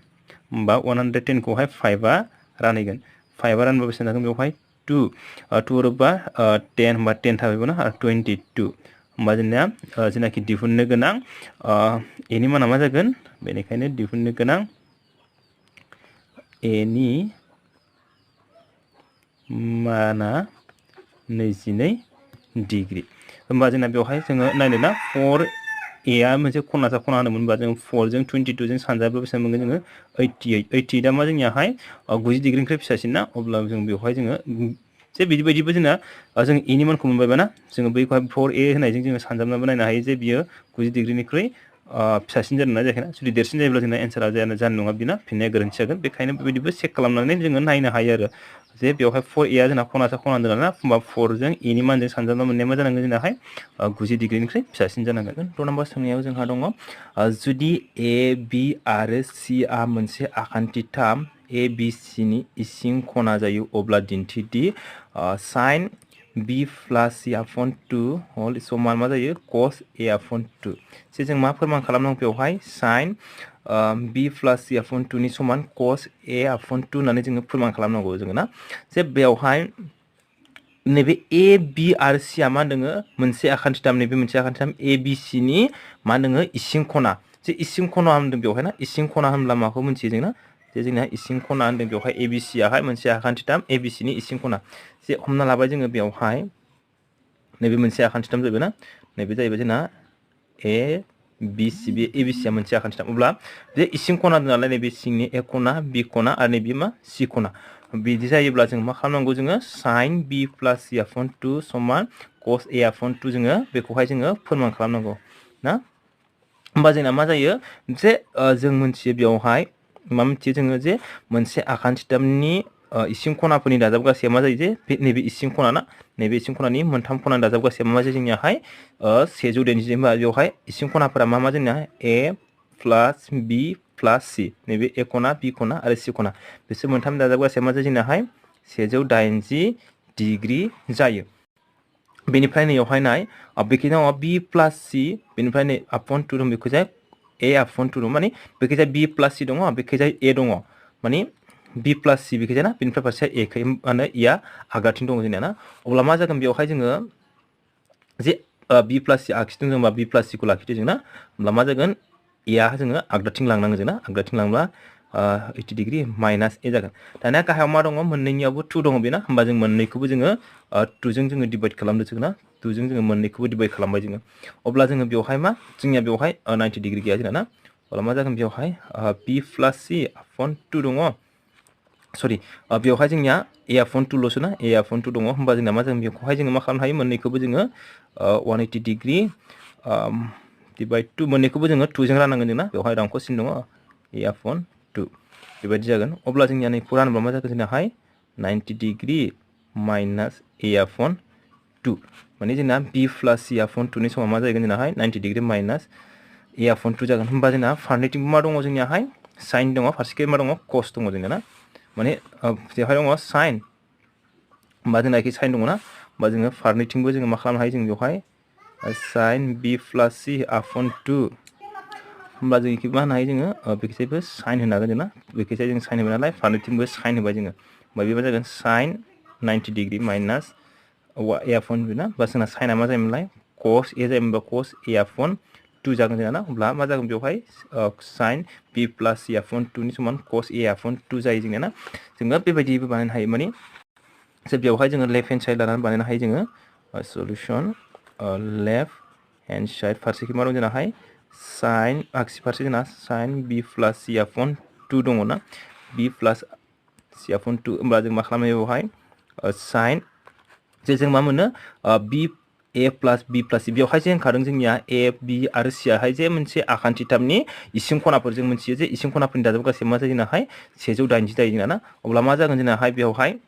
होमबा 110 खौहाय 5 आ रानहैगोन 5 आ रानबा बेसेबां जागोन बेवहाय 22 2 रोबा 10 होमबा 10 थाबायबो ना 22 होमबा जोंना जेनाखि दिहुननो गोनां a नि माना मा जागोन बेनिखायनो दिहुननो गोनां a नि माना 22 डिग्री होमबा जोंना बेवहाय जोङो नायनो ना 4 a आ मोनसे खनासा खना होनोमोन होनबा जों 4 जों 22 जों सानजाब्ला बेसेबां मोनगोन जोङो 88 आ मा जोंनियाहाय 90 डिग्रीनिफ्राय फिसासिन ना अब्ला जों बेवहाय जोङो जे बिदिबायदिबो जोंना जों a नि मानखौ मोनबायबा ना जोङो बैखौहाय 4a होनायजों जोङो सानजाबनाबो नायनो हायो जे बियो 90 डिग्रीनिख्रुइ फिसासिन जादों ना जायाखै ना जुदि देरसिन जायोब्ला जोंना एन्सारा जानो नङा बिना फिननाया गोरोन्थि जागोन बेखायनो बेबायदिबो चेक खालामनानै जोङो नायनो हायो आरो जे बेवहाय 4a आ जोंना खनासा खना दोना ना होमबा 4 जों a नि मानजों सानजाबना मोननाया मा जानांगोन जोंनाहाय 90 डिग्रीनिख्रुइ फिसासिन जानांगोन 2 नम्बर सोंनायाव जोंहा दङ जुदि a b आरो c आ मोनसे आखान्थिथाम a b c नि इसिं खना जायो अब्ला दिन्थिदि sin b plus c upon 2 whole समान मा जायो cos a upon 2 जे जों मा फोरमान खालामनांगौ बेवहाय sin b plus c upon 2 नि समान cos a upon 2 होननानै जोङो फोरमान खालामनांगौ जोङो ना जे बेवहाय नैबे a b आरो c आ मा दोङो मोनसे आखान्थिथाम नैबे मोनसे आखान्थिथाम a b c नि मा दोङो इसिं खना जे इसिं खना होनदों बेवहाय ना इसिं खना होनब्ला माखौ मोनथियो जोंना जे जोंना इसिं खना होनदों बेवहाय a b c आहाय मोनसे आखान्थिथाम a b c नि इसिं खना जे हमना लाबाय जोङो बेवहाय नैबे मोनसे आखान्थिथाम जाबाय ना नैबे जाहैबाय जोंना a b c बे a b c आ मोनसे आखान्थिथाम अब्ला बे इसिं खना दं नालाय नैबे सिंनि a खना b खना आरो नैबे मा c खना बिदि जायोब्ला जों मा खालामनांगौ जोङो sin b plus c upon 2 समान cos a upon 2 जोङो बेखौहाय जोङो फोरमान खालामनांगौ ना होमबा जोंना मा जायो जे जों मोनथियो बेवहाय मा मोनथियो जोङो जे मोनसे आखान्थिथामनि इसिं खनाफोरनि दाजाबगासेया मा जायो जे नैबे इसिं खना ना नैबे इसिं खनानि मोनथाम खनानि दाजाबगासेया मा जायो जोंनियाहाय 180 होमबा बेवहाय इसिं खनाफोरा मा जोंना a plus b plus c नैबे a खना b खना आरो c खना बिसोर मोनथाम दाजाबगासेया मा जायो जोंनाहाय 180 डिग्री जायो बेनिफ्राय नैयावहाय नाय बेखिनियाव b plus c बेनिफ्राय नै upon 2 दं बेखौजाय a upon 2 दं माने बेखैजाय b plus c दङ बेखैजाय a दङ माने b plus c बेखैजाय ना बेनिफ्राय फारसे a खै माने e आ आगदाथिं दङ जोंनिया ना अब्ला मा जागोन बेवहाय जोङो जे b plus c आगसिथिं दंबा b plus c खौ लाखिदो जों ना होमब्ला मा जागोन e आ जोङो आगदाथिं लांनांगोन जों ना आगदाथिं लांब्ला 80 डिग्री माइनास a जागोन दानिया गाहायाव मा दङ मोननैनियावबो 2 दङ बेना होमबा जों मोननैखौबो जोङो 2 जों जोङो डिवाइड खालामदो जों ना 2 जों जोङो मोननैखौबो डिवाइड खालामबाय जोङो अब्ला जोङो बेवहाय मा जोंनिया बेवहाय 90 डिग्री गैया जोंना ना अब्ला मा जागोन बेवहाय b plus c upon 2 दङ सरि बेवहाय जोंनिया a upon 2 लसो ना a upon 2 दङ होमबा जोंना मा जागोन बेखौहाय जोङो मा खालामनो हायो मोननैखौबो जोङो 180 डिग्री डिवाइड 2 मोननैखौबो जोङो 2 जों राननांगोन जोंना बेवहाय रांख' सिन दङ a upon 2 बेबायदि जागोन अब्ला जोंनिया नै फुरा होनब्ला मा जागोन जोंनाहाय 90 डिग्री माइनास a upon 2 माने जोंना b plus c upon 2 नि समा मा जागोन जोंनाहाय 90 डिग्री माइनास a upon 2 जागोन होमबा जोंना फारनैथिंबो मा दङ जोंनियाहाय साइन दङ फारसेखै मा दङ कस दङ जोंना ना माने बेवहाय दङ साइन होमबा जोंना एखे साइन दङ ना होमबा जोङो फारनैथिंबो जोङो मा खालामनो हायो जों बेवहाय sign b plus c upon 2 होमब्ला जों इखौ मा होनो हायो जोङो बेखैजायबो साइन होनो हागोन जोंना बेखैजाय जों साइन होबाय नालाय फारनैथिंबो साइन होबाय जोङो होमबा बेबो जागोन sine 90 degree minus a upon 2 ना बा जोंना साइना मा जायोमोनलाय cos a जायोमोनबा cos a upon 2 जागोन जोंना ना अब्ला मा जागोन बेवहाय sign b plus c upon 2 नि समान cos a upon 2 जायो जोंना ना जोङो बेबायदिबो बानायनो हायो माने जे बेवहाय जोङो लेफ्ट हेन्ड साइड लानानै बानायनो हायो जोङो सल्युशन लेफ्ट हेन्ड साइड फारसेखै मा दं जोंनाहाय साइन आगसि फारसे जोंना sign b plus c upon 2 दङ ना b plus c upon 2 होमब्ला जों मा खालामो बेवहाय साइन जे जों मा मोनो b a plus b plus c बेवहाय जे ओंखारदों जोंनिया a b आरो c आहाय जे मोनसे आखान्थिथामनि इसिं खनाफोर जों मोनथियो जे इसिं खनाफोरनि दाजाबगासै मा जायो जोंनाहाय 180 जायो जोंना ना अब्ला मा जागोन जोंनाहाय बेवहाय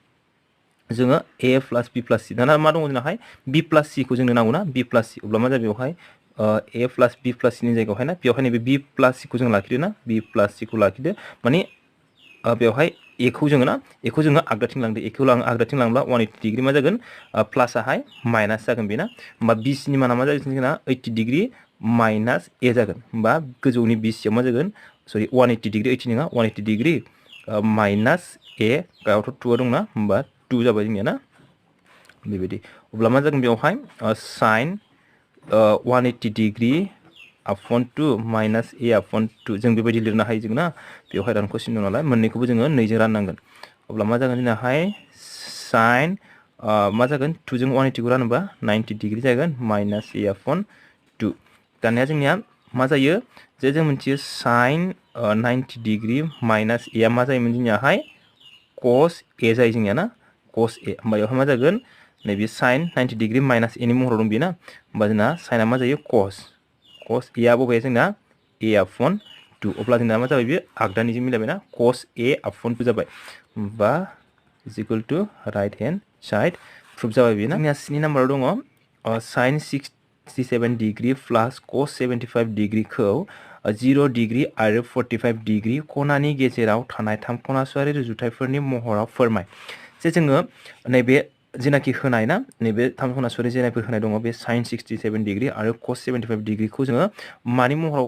जोङो a plus b plus c दाना मा दङ जोंनाहाय b plus c खौ जोंनो नांगौ ना b plus c अब्ला मा जायो बेवहाय a plus b plus c नि जायगायावहाय ना बेवहाय नैबे b plus c खौ जों लाखिदो ना b plus c खौ लाखिदो माने बेवहाय a खौ जोङो ना a खौ जोङो आगदाथिं लांदो a खौ आगदाथिं लांब्ला 180 डिग्री मा जागोन प्लास आहाय माइनास जागोन बेना होमबा b c नि माना मा जागोन जोंना 80 डिग्री माइनास a जागोन होमबा गोजौनि b c आव मा जागोन सरि 180 डिग्री 80 नङा 180 डिग्री माइनास a गायावथ' 2 दंना होमबा 2 जाबाय जोंनिया ना बेबायदि अब्ला मा जागोन बेवहाय sin 180 degree upon 2 minus a upon 2 जों बेबायदि लिरनो हायो जों ना बेवहाय रानखौ सिन दं नालाय मोननैखौबो जोङो 2 जों राननांगोन अब्ला मा जागोन जोंनाहाय sin मा जागोन 2 जों 180 खौ रानोबा 90 डिग्री जागोन minus a upon 2 दानिया जोंनिया मा जायो जे जों मोनथियो sin 90 डिग्री minus a मा जायोमोन जोंनियाहाय cos a जायो जोंनिया ना cos a होमबा बेवहाय मा जागोन नैबे sin 90 डिग्री minus a नि महराव दं बेयो ना होमबा जोंना sin मा जायो cos a आ बबे जोंना a upon 2 अब्ला जोंना मा जाबाय बे आगदानिजों मिलायबायना cos a upon 2 जाबाय होमबा is equal to right hand side proof जाबाय बेना जोंनिया स्नि नाम्बाराव दङ sin 67 degree plus cos 75 degree खौ 0 डिग्री आरो 45 डिग्री खनानि गेजेराव थानाय थाम खनासुआरि रुजुथायफोरनि महराव फोरमाय जे जोङो नैबे जेनाखि होनाय ना नैबे थाम खनासुआरि जेनाखि होनाय दङ बे sin 67 डिग्री आरो cos 75 डिग्री खौ जोङो मानि महराव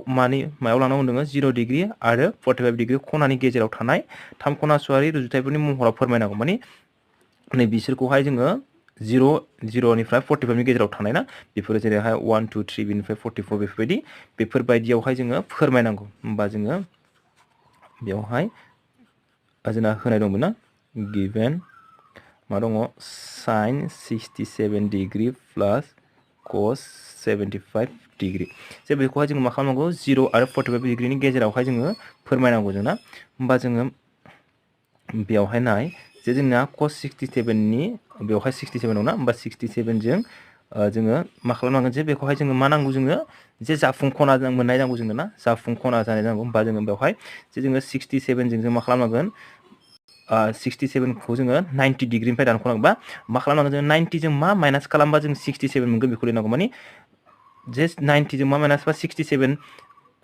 मायाव लानांगौ दङ 0 डिग्री आरो 45 डिग्री खनानि गेजेराव थानाय थाम खनासुआरि रुजुथायफोरनि महराव फोरमायनांगौ माने नै बिसोरखौहाय जोङो 0 निफ्राय 45 नि गेजेराव थानाय ना बेफोर जेरैहाय 1 2 3 बिनिफ्राय 44 बेफोरबायदियावहाय जोङो फोरमायनांगौ होमबा जोङो बेवहाय जोंना होनाय दंमोन ना गिवन मा दङ sin 67 degree plus cos 75 degree जे बेखौहाय जोङो मा खालामनांगौ 0 आरो 45 डिग्रीनि गेजेरावहाय जोङो फोरमायनांगौ जोंना होमबा जोङो बेवहाय नाय जे जोंना cos 67 नि बेवहाय 67 दं ना होमबा 67 जों जोङो मा खालामनांगोन जे बेखौहाय जोङो मा नांगौ जोङो जे जाफुं खना मोननाय नांगौ जोंनो ना जाफुं खना जानाय नांगौ होमबा जोङो बेवहाय जे जोङो 67 जों मा खालामनांगोन 67 खौ जोङो 90 डिग्रीनिफ्राय दानख'नांगौ बा मा खालामनांगोन जों 90 जों मा माइनास खालामबा जों 67 मोनगोन बेखौ लिरनांगौ माने जे 90 जों मा माइनास बा 67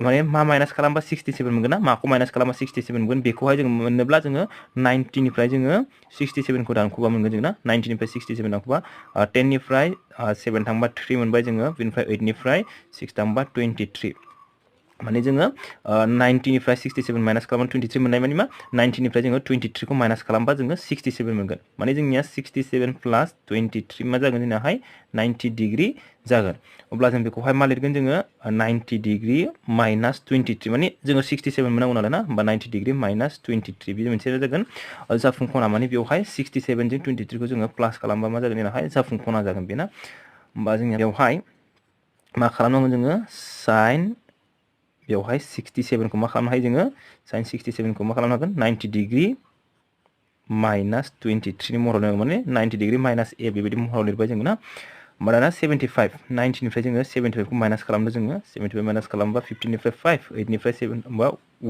माने मा माइनास खालामबा 67 मोनगोन ना माखौ माइनास खालामबा 67 मोनगोन बेखौहाय जों मोननोब्ला जोङो 90 निफ्राय जोङो 67 खौ दानख'बा मोनगोन जों ना 90 निफ्राय 67 दानख'बा 10 निफ्राय 7 थांबा 3 मोनबाय जोङो बेनिफ्राय 8 निफ्राय 6 थांबा 23 माने जोङो 90 निफ्राय 67 माइनास खालामबा 23 मोननाय माने मा 90 निफ्राय जोङो 23 खौ माइनास खालामबा जोङो 67 मोनगोन माने जोंनिया 67 प्लस 23 मा जागोन जोंनाहाय 90 डिग्री जागोन अब्ला जों बेखौहाय मा लिरगोन जोङो 90 डिग्री माइनास 23 माने जोङो 67 मोननांगौ नालाय ना होमबा 90 डिग्री माइनास 23 बे मोनसे जागोन जाफुं खना माने बेवहाय 67 जों 23 खौ जोङो प्लास खालामबा मा जागोन जोंनाहाय जाफुं खना जागोन बेना होमबा जोंनिया बेवहाय मा खालामनांगोन जोङो sin बेवहाय 67 खौ मा खालामनो हायो जोङो sin 67 खौ मा खालामनो हागोन 90 डिग्री माइनास 23 नि महराव लिरनांगौ माने 90 डिग्री माइनास a बेबायदि महराव लिरबाय जोङो ना होमबा दाना 75 90 निफ्राय जोङो 75 खौ माइनास खालामदो जोङो 75 माइनास खालामबा 15 निफ्राय 5 8 निफ्राय 7 होमबा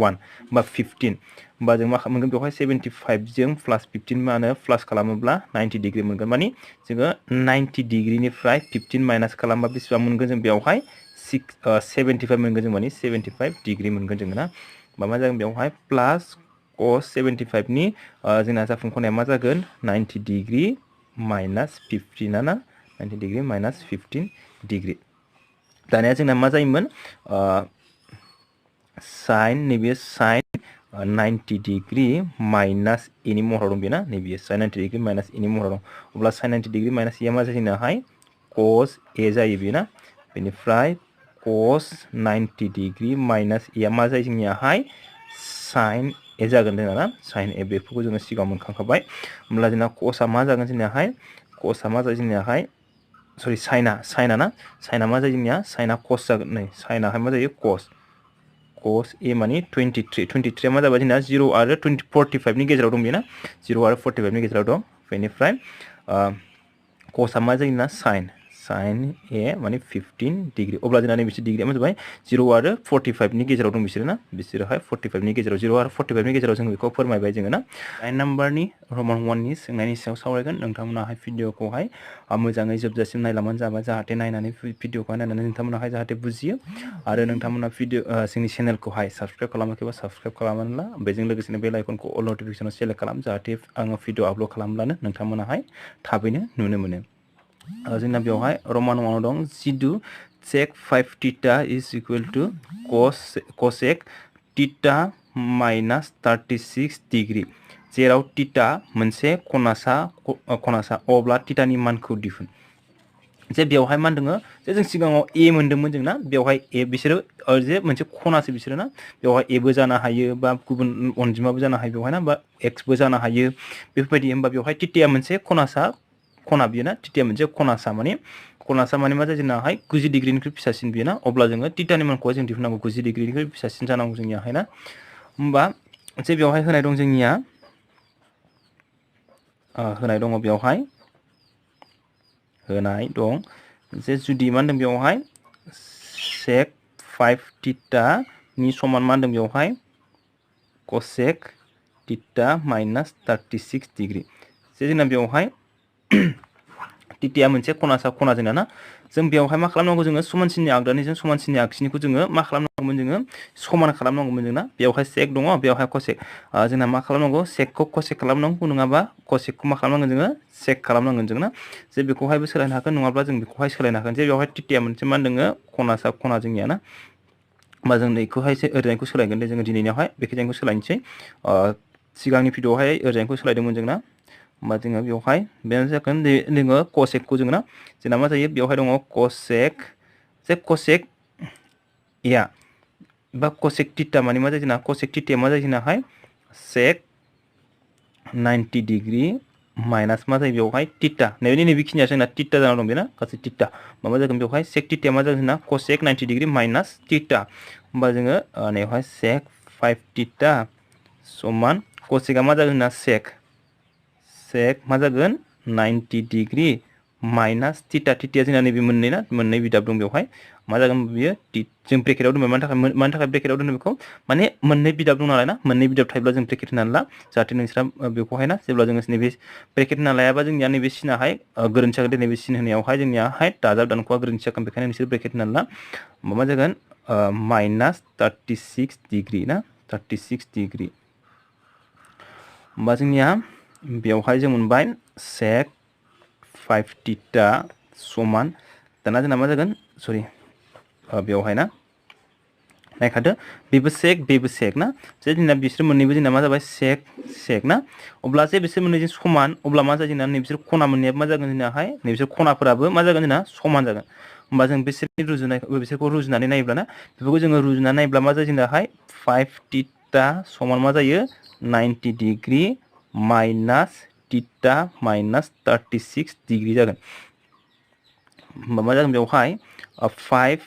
1 होमबा 15 होमबा जों मा मोनगोन बेवहाय 75 जों प्लस 15 मा होनो प्लास खालामोब्ला 90 डिग्री मोनगोन माने जोङो 90 डिग्री निफ्राय 15 माइनास खालामबा बेसेबां मोनगोन जों बेवहाय 75 मोनगोन जों माने 75 डिग्री मोनगोन जोङो ना होमबा मा जागोन बेवहाय प्लास cos 75 नि जोंना जाफुं खनाया मा जागोन 90 डिग्री माइनास 15 ना 90 डिग्री माइनास 15 डिग्री दानिया जोंना मा जायोमोन sin नैबे sin 90 डिग्री माइनास a नि महराव दं बेना नैबे sin 90 डिग्री माइनास a नि महराव दं अब्ला sin 90 डिग्री माइनास a मा जायो जोंनाहाय cos a जायो बेना बेनिफ्राय cos 90 डिग्री माइनास a मा जायो जोंनियाहाय sin a जागोन जोंना ना sin a बेफोरखौ जोङो सिगाङाव मोनखांखाबाय होमब्ला जोंना cos आ मा जागोन जोंनियाहाय cos आ मा जायो जोंनियाहाय सरि sin आ ना sin आ मा जायो जोंनिया sin आ cos जागोन नै sin आहाय मा जायो cos a माने 23 मा जाबाय जोंना 0 आरो 45 नि गेजेराव दं बेना 0 आरो 45 नि गेजेराव दं बेनिफ्राय cos आ मा जायो ना sin a माने 15 डिग्री अब्ला जोंना नैबेसो डिग्रीया मा जाबाय 0 आरो 45 नि गेजेराव दं बिसोरो ना बिसोरोहाय 45 नि गेजेराव 0 आरो 45 नि गेजेराव जों बेखौ फोरमायबाय जोङो ना 9 नाम्बारनि रमान 1 नि सोंनायनि सायाव सावरायगोन नोंथांमोनाहाय भिडिअखौहाय मोजाङै जोबजासिम नायलांबानो जाबाय जाहाथे नायनानै भिडिअखौहाय नायनानै नोंथांमोनाहाय जाहाथे बुजियो आरो नोंथांमोना जोंनि चेनेलखौहाय साबस्क्राइब खालामाखैबा साबस्क्राइब खालामोब्ला बेजों लोगोसेनो बेल आइकनखौ अल नटिफिकेसनाव सेलेक्ट खालाम जाहाथे आङो भिडिअ आपल'ड खालामब्लानो नोंथांमोनाहाय थाबैनो नुनो मोनो जोंना बेवहाय रमान 1 दं जिदु sec 5 theta is equal to cosec theta minus 36 degree जेराव टिटा मोनसे खनासा अब्ला टिटानि मानखौ दिहुन जे बेवहाय मान दङ जे जों सिगाङाव ए मोन्दोंमोन जोंना बेवहाय ए बिसोरो जे मोनसे खनासो बिसोरो ना बेवहाय एबो जानो हायो बा गुबुन अनजिमाबो जानो हायो बेवहाय ना बा एक्सबो जानो हायो बेफोरबायदि होमबा बेवहाय टिटाया मोनसे खना बियो ना टिटाया मोनसे खनासा माने मा जायो जोंनाहाय 90 डिग्रीनिख्रुइ फिसासिन बियो ना अब्ला जोङो टिटानि मानखौहाय जों दिहुननांगौ 90 डिग्रीनिख्रुइ फिसासिन जानांगौ जोंनियाहाय ना होमबा जे बेवहाय होनाय दं जोंनिया होनाय दङ बेवहाय होनाय दं जे जुदि मा होनदों बेवहाय sec 5 थीटा नि समान मा होनदों बेवहाय cosec थीटा माइनास 36 डिग्री जे जोंना बेवहाय थीटाया मोनसे खना जोंना ना जों बेवहाय मा खालामनांगौ जोङो समानसिननि आगदानिजों समानसिननि आगसिनिखौ जोङो मा खालामनांगौमोन जोङो समान खालामनांगौमोन जोंना बेवहाय sec दङ बेवहाय cosec जोंना मा खालामनांगौ secखौ cosec खालामनांगौ नङाबा cosecखौ मा खालामनांगोन जोङो sec खालामनांगोन जोंना जे बेखौहायबो सोलायनो हागोन नङाब्ला जों बेखौहाय सोलायनो हागोन जे बेवहाय थीटाया मोनसे मा होनदों खना जोंनिया ना होमबा जों नैखौहाय ओरैजायखौ सोलायगोन दे जोङो दिनैनियावहाय बेखिनिखौ सोलायनोसै सिगांनि भिडिअआवहाय ओरैजायखौ सोलायदोंमोन जोंना होमबा जोङो बेवहाय बेनो जागोन जोङो cosecखौ जोङो ना जोंना मा जायो बेवहाय दङ cosec जे cosec या बा cosec थीटा माने मा जायो जोंना cosec थीटाया मा जायो जोंनाहाय sec 90 डिग्री माइनास मा जायो बेवहाय थीटा नैबेखिनिया जोंना थीटा जाना दं बेना गासै थीटा मा जागोन बेवहाय sec थीटाया मा जागोन जोंना cosec 90 डिग्री माइनास थीटा होमबा जोङो नैयावहाय sec 5 थीटा समान cosecआ मा जागोन जोंना sec मा जागोन 90 डिग्री माइनास थीटाया जोंना नैबे मोननै बिदाब दं बेवहाय मा जागोन बियो जों ब्रेकेटआव दोनबाय मानि थाखाय ब्रेकेटआव दोनो बेखौ माने मोननै बिदाब दं नालाय ना मोननै बिदाब थायोब्ला जों ब्रेकेट होनानै ला जाहाथे नोंस्रा बेखौहाय ना जेब्ला जोङो नैबे ब्रेकेट होना लायाबा जोंनिया नैबे सिनाहाय गोरोन्थि जागोन नैबे सिन होनायावहाय जोंनियाहाय दाजाब दानख'आ गोरोन्थि जागोन बेखायनो नोंसोर ब्रेकेट होनानै ला मा जागोन माइनास 36 डिग्री ना 36 डिग्री होमबा जोंनिया बेवहाय जों मोनबाय sec 5 थीटा समान दाना जोंना मा जागोन सरि बेवहाय ना नायखादो बेबो sec ना जे जोंना बिसोर मोननैबो जोंना मा जाबाय sec ना अब्ला जे बिसोर मोननैजों समान अब्ला मा जायो जोंना नैबिसोर खना मोननैयाबो मा जागोन जोंनाहाय नैबिसोर खनाफोराबो मा जागोन जोंना समान जागोन होमबा जों बिसोरखौ रुजुनानै नायोब्ला ना बेफोरखौ जोङो रुजुनानै नायोब्ला मा जायो जोंनाहाय 5 थीटा समान मा जायो 90 degree minus theta minus 36 degree जागोन होमबा मा जागोन बेवहाय 5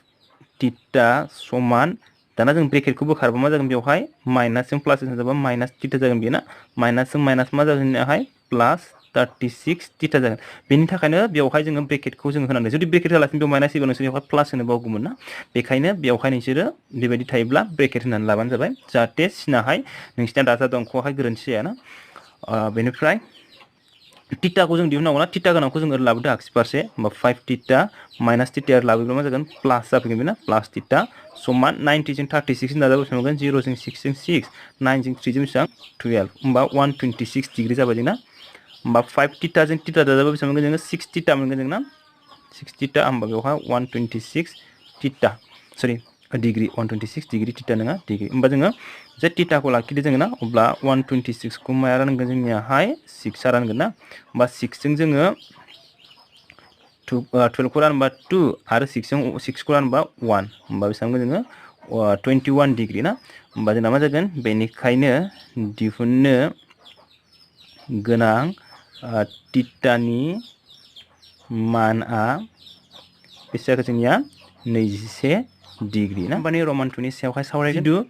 थीटा समान दाना जों ब्रेकेटखौ बोखारबा मा जागोन बेवहाय माइनासजों प्लासजों जाबा माइनास थीटा जागोन बेयो ना माइनासजों माइनास मा जागोन जोंनियाहाय प्लास 36 थीटा जागोन बेनि थाखायनो बेवहाय जोङो ब्रेकेटखौ जोङो होनांगोन जुदि ब्रेकेट होलासिनो बेयाव माइनास होयोबा नोंसोर बेवहाय प्लास होनो बावगौमोन ना बेखायनो बेवहाय नोंसोरो बेबायदि थायोब्ला ब्रेकेट होनानै लाबानो जाबाय जाहाथे सिनाहाय नोंसिना दाजाब दानख'आवहाय गोरोन्थि जायाना बेनिफ्राय थीटाखौ जों दिहुननांगौ ना थीटा गोनांखौ जों ओरै लाबोदो आगसि फारसे होमबा 5 थीटा माइनास थीटा लाबोब्ला मा जागोन प्लास जाफैगोन बेना प्लास थीटा समान 90 जों 36 दाजाब बेसेबां मोनगोन 0 जों 6 जों 6 9 जों 3 जों बेसेबां 12 होमबा 126 डिग्री जाबाय जोंना होमबा 5 थीटा जों थीटा दाजाबा बेसेबां मोनगोन जोङो 6 थीटा मोनगोन जोंना 6 थीटा होमबा बेवहाय 126 थीटा सरि डिग्री 126 डिग्री थीटा नङा डिग्री होमबा जोङो जे थीटाखौ लाखिदो जोङो ना अब्ला 126 खौ माया रानगोन जोंनियाहाय 6 आ रानगोन ना होमबा 6 जों जोङो 12 को रानबा 2 आरो 6 को रानबा 1 होमबा बेसेबां जोङो 21 डिग्री ना होमबा जोंना मा जागोन बेनिखायनो दिहुननो गोनां थीटानि मानआ बेसे जागोन जोंनिया 21 डिग्री ना होमबा रमान 2 नि सायावहाय सावरायगोन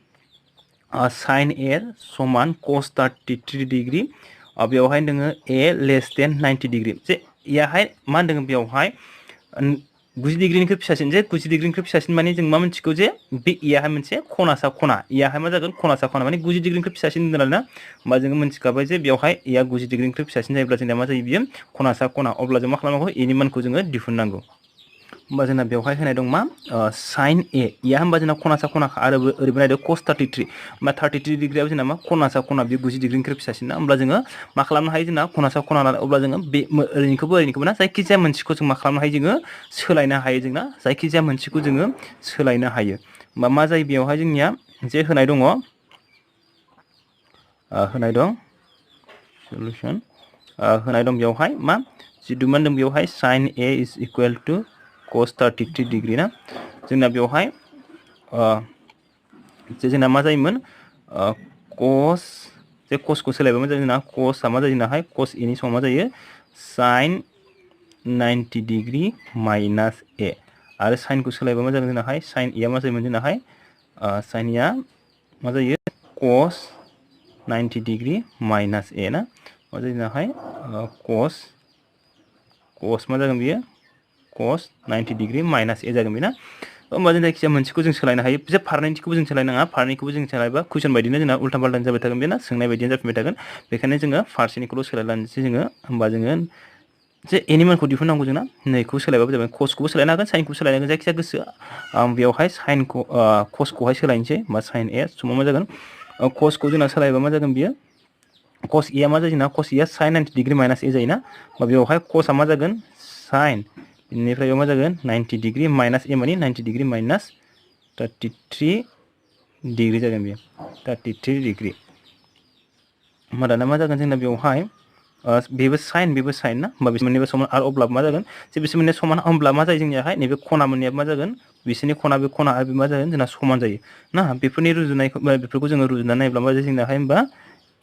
sin a समान cos 33 डिग्री बेवहाय दोङो a लेस देन 90 डिग्री जे याहाय मा होनदों बेवहाय 90 डिग्रीनिख्रुइ फिसासिन जे 90 डिग्रीनिख्रुइ फिसासिन माने जों मा मिथिगौ जे बे याहाय मोनसे खनासा खना याहाय मा जागोन खनासा खना माने 90 डिग्रीनिख्रुइ फिसासिन होनदों आरोना होमबा जोङो मिथिखाबाय जे बेवहाय या 90 डिग्रीनिख्रुइ फिसासिन जायोब्ला जोंना मा जायो बियो खनासा खना अब्ला जों मा खालामनांगौ एनि मानखौ जोङो दिहुननांगौ होमबा जोंना बेवहाय होनाय दं मा sin a या होमबा जोंना खनासा खना आरो ओरैबो नायदो cos 33 होमबा 33 डिग्रीआव जोंना मा खनासा खना बे 90 डिग्रीनिख्रुइ फिसासिन ना होमब्ला जोङो मा खालामनो हायो जोंना खनासा खना अब्ला जोङो बे ओरैनिखौबो ना जायखिजाया मोनसेखौ जों मा खालामनो हायो जोङो सोलायनो हायो जोंना जायखिजाया मोनसेखौ जोङो सोलायनो हायो होमबा मा जायो बेवहाय जोंनिया जे होनाय दं solution होनाय दं बेवहाय मा जितु मा होनदों बेवहाय sin a is equal to cos 33 degree ना जोंना बेवहाय जे जोंना मा जायोमोन cos जे cos को सोलायबा मा जायो जोंना cos आ मा जायो जोंनाहाय cos a नि समाव मा जायो sin 90 degree minus a आरो sin को सोलायबा मा जागोन जोंनाहाय sin a आ मा जायोमोन जोंनाहाय sin a मा जायो cos 90 degree minus a ना मा जायो जोंनाहाय cos मा जागोन बियो cos 90 degree minus a जागोन बेना होमबा जों जायखिजाया मोनसेखौ जों सोलायनो हायो जे फारनैथिखौबो जों सोलायनाङा फारनैखौबो जों सोलायबा कुइसन बायदिनो जोंना उल्टा पाल्टा जाबाय थागोन बेना सोंनाय बायदिनो जाफिनबाय थागोन बेखायनो जोङो फारसेनिखौल' सोलायलानोसै जोङो होमबा जोङो जे एनि मानखौ दिहुननांगौ जोंना नैखौ सोलायबाबो जाबाय cosखौबो सोलायनो हागोन sinखौबो सोलायनो हागोन जायखिजाया गोसो आं बेवहाय sinखौ cosखौहाय सोलायनोसै होमबा sin a समाव मा जागोन cosखौ जोंना सोलायबा मा जागोन बियो cos a मा जायो जोंना cos a sin 90 degree minus a जायोना होमबा बेवहाय cosआ मा जागोन sin बेनिफ्राय मा जागोन 90 degree minus a माने 90 degree minus 33 degree जागोन बियो 33 degree होमबा दाना मा जागोन जोंना बेवहाय बेबो sin ना होमबा बिसोर मोननैबो समान आरो अब्ला मा जागोन जे बिसोर मोननै समान होमब्ला मा जायो जोंनियाहाय नैबे खना मोननैया मा जागोन बिसोरनि खना बे खना आरो मा जागोन जोंना समान जायो ना बेफोरनि रुजुनायखौ बेफोरखौ जोङो रुजुनानै नायोब्ला मा जायो जोंनाहाय होमबा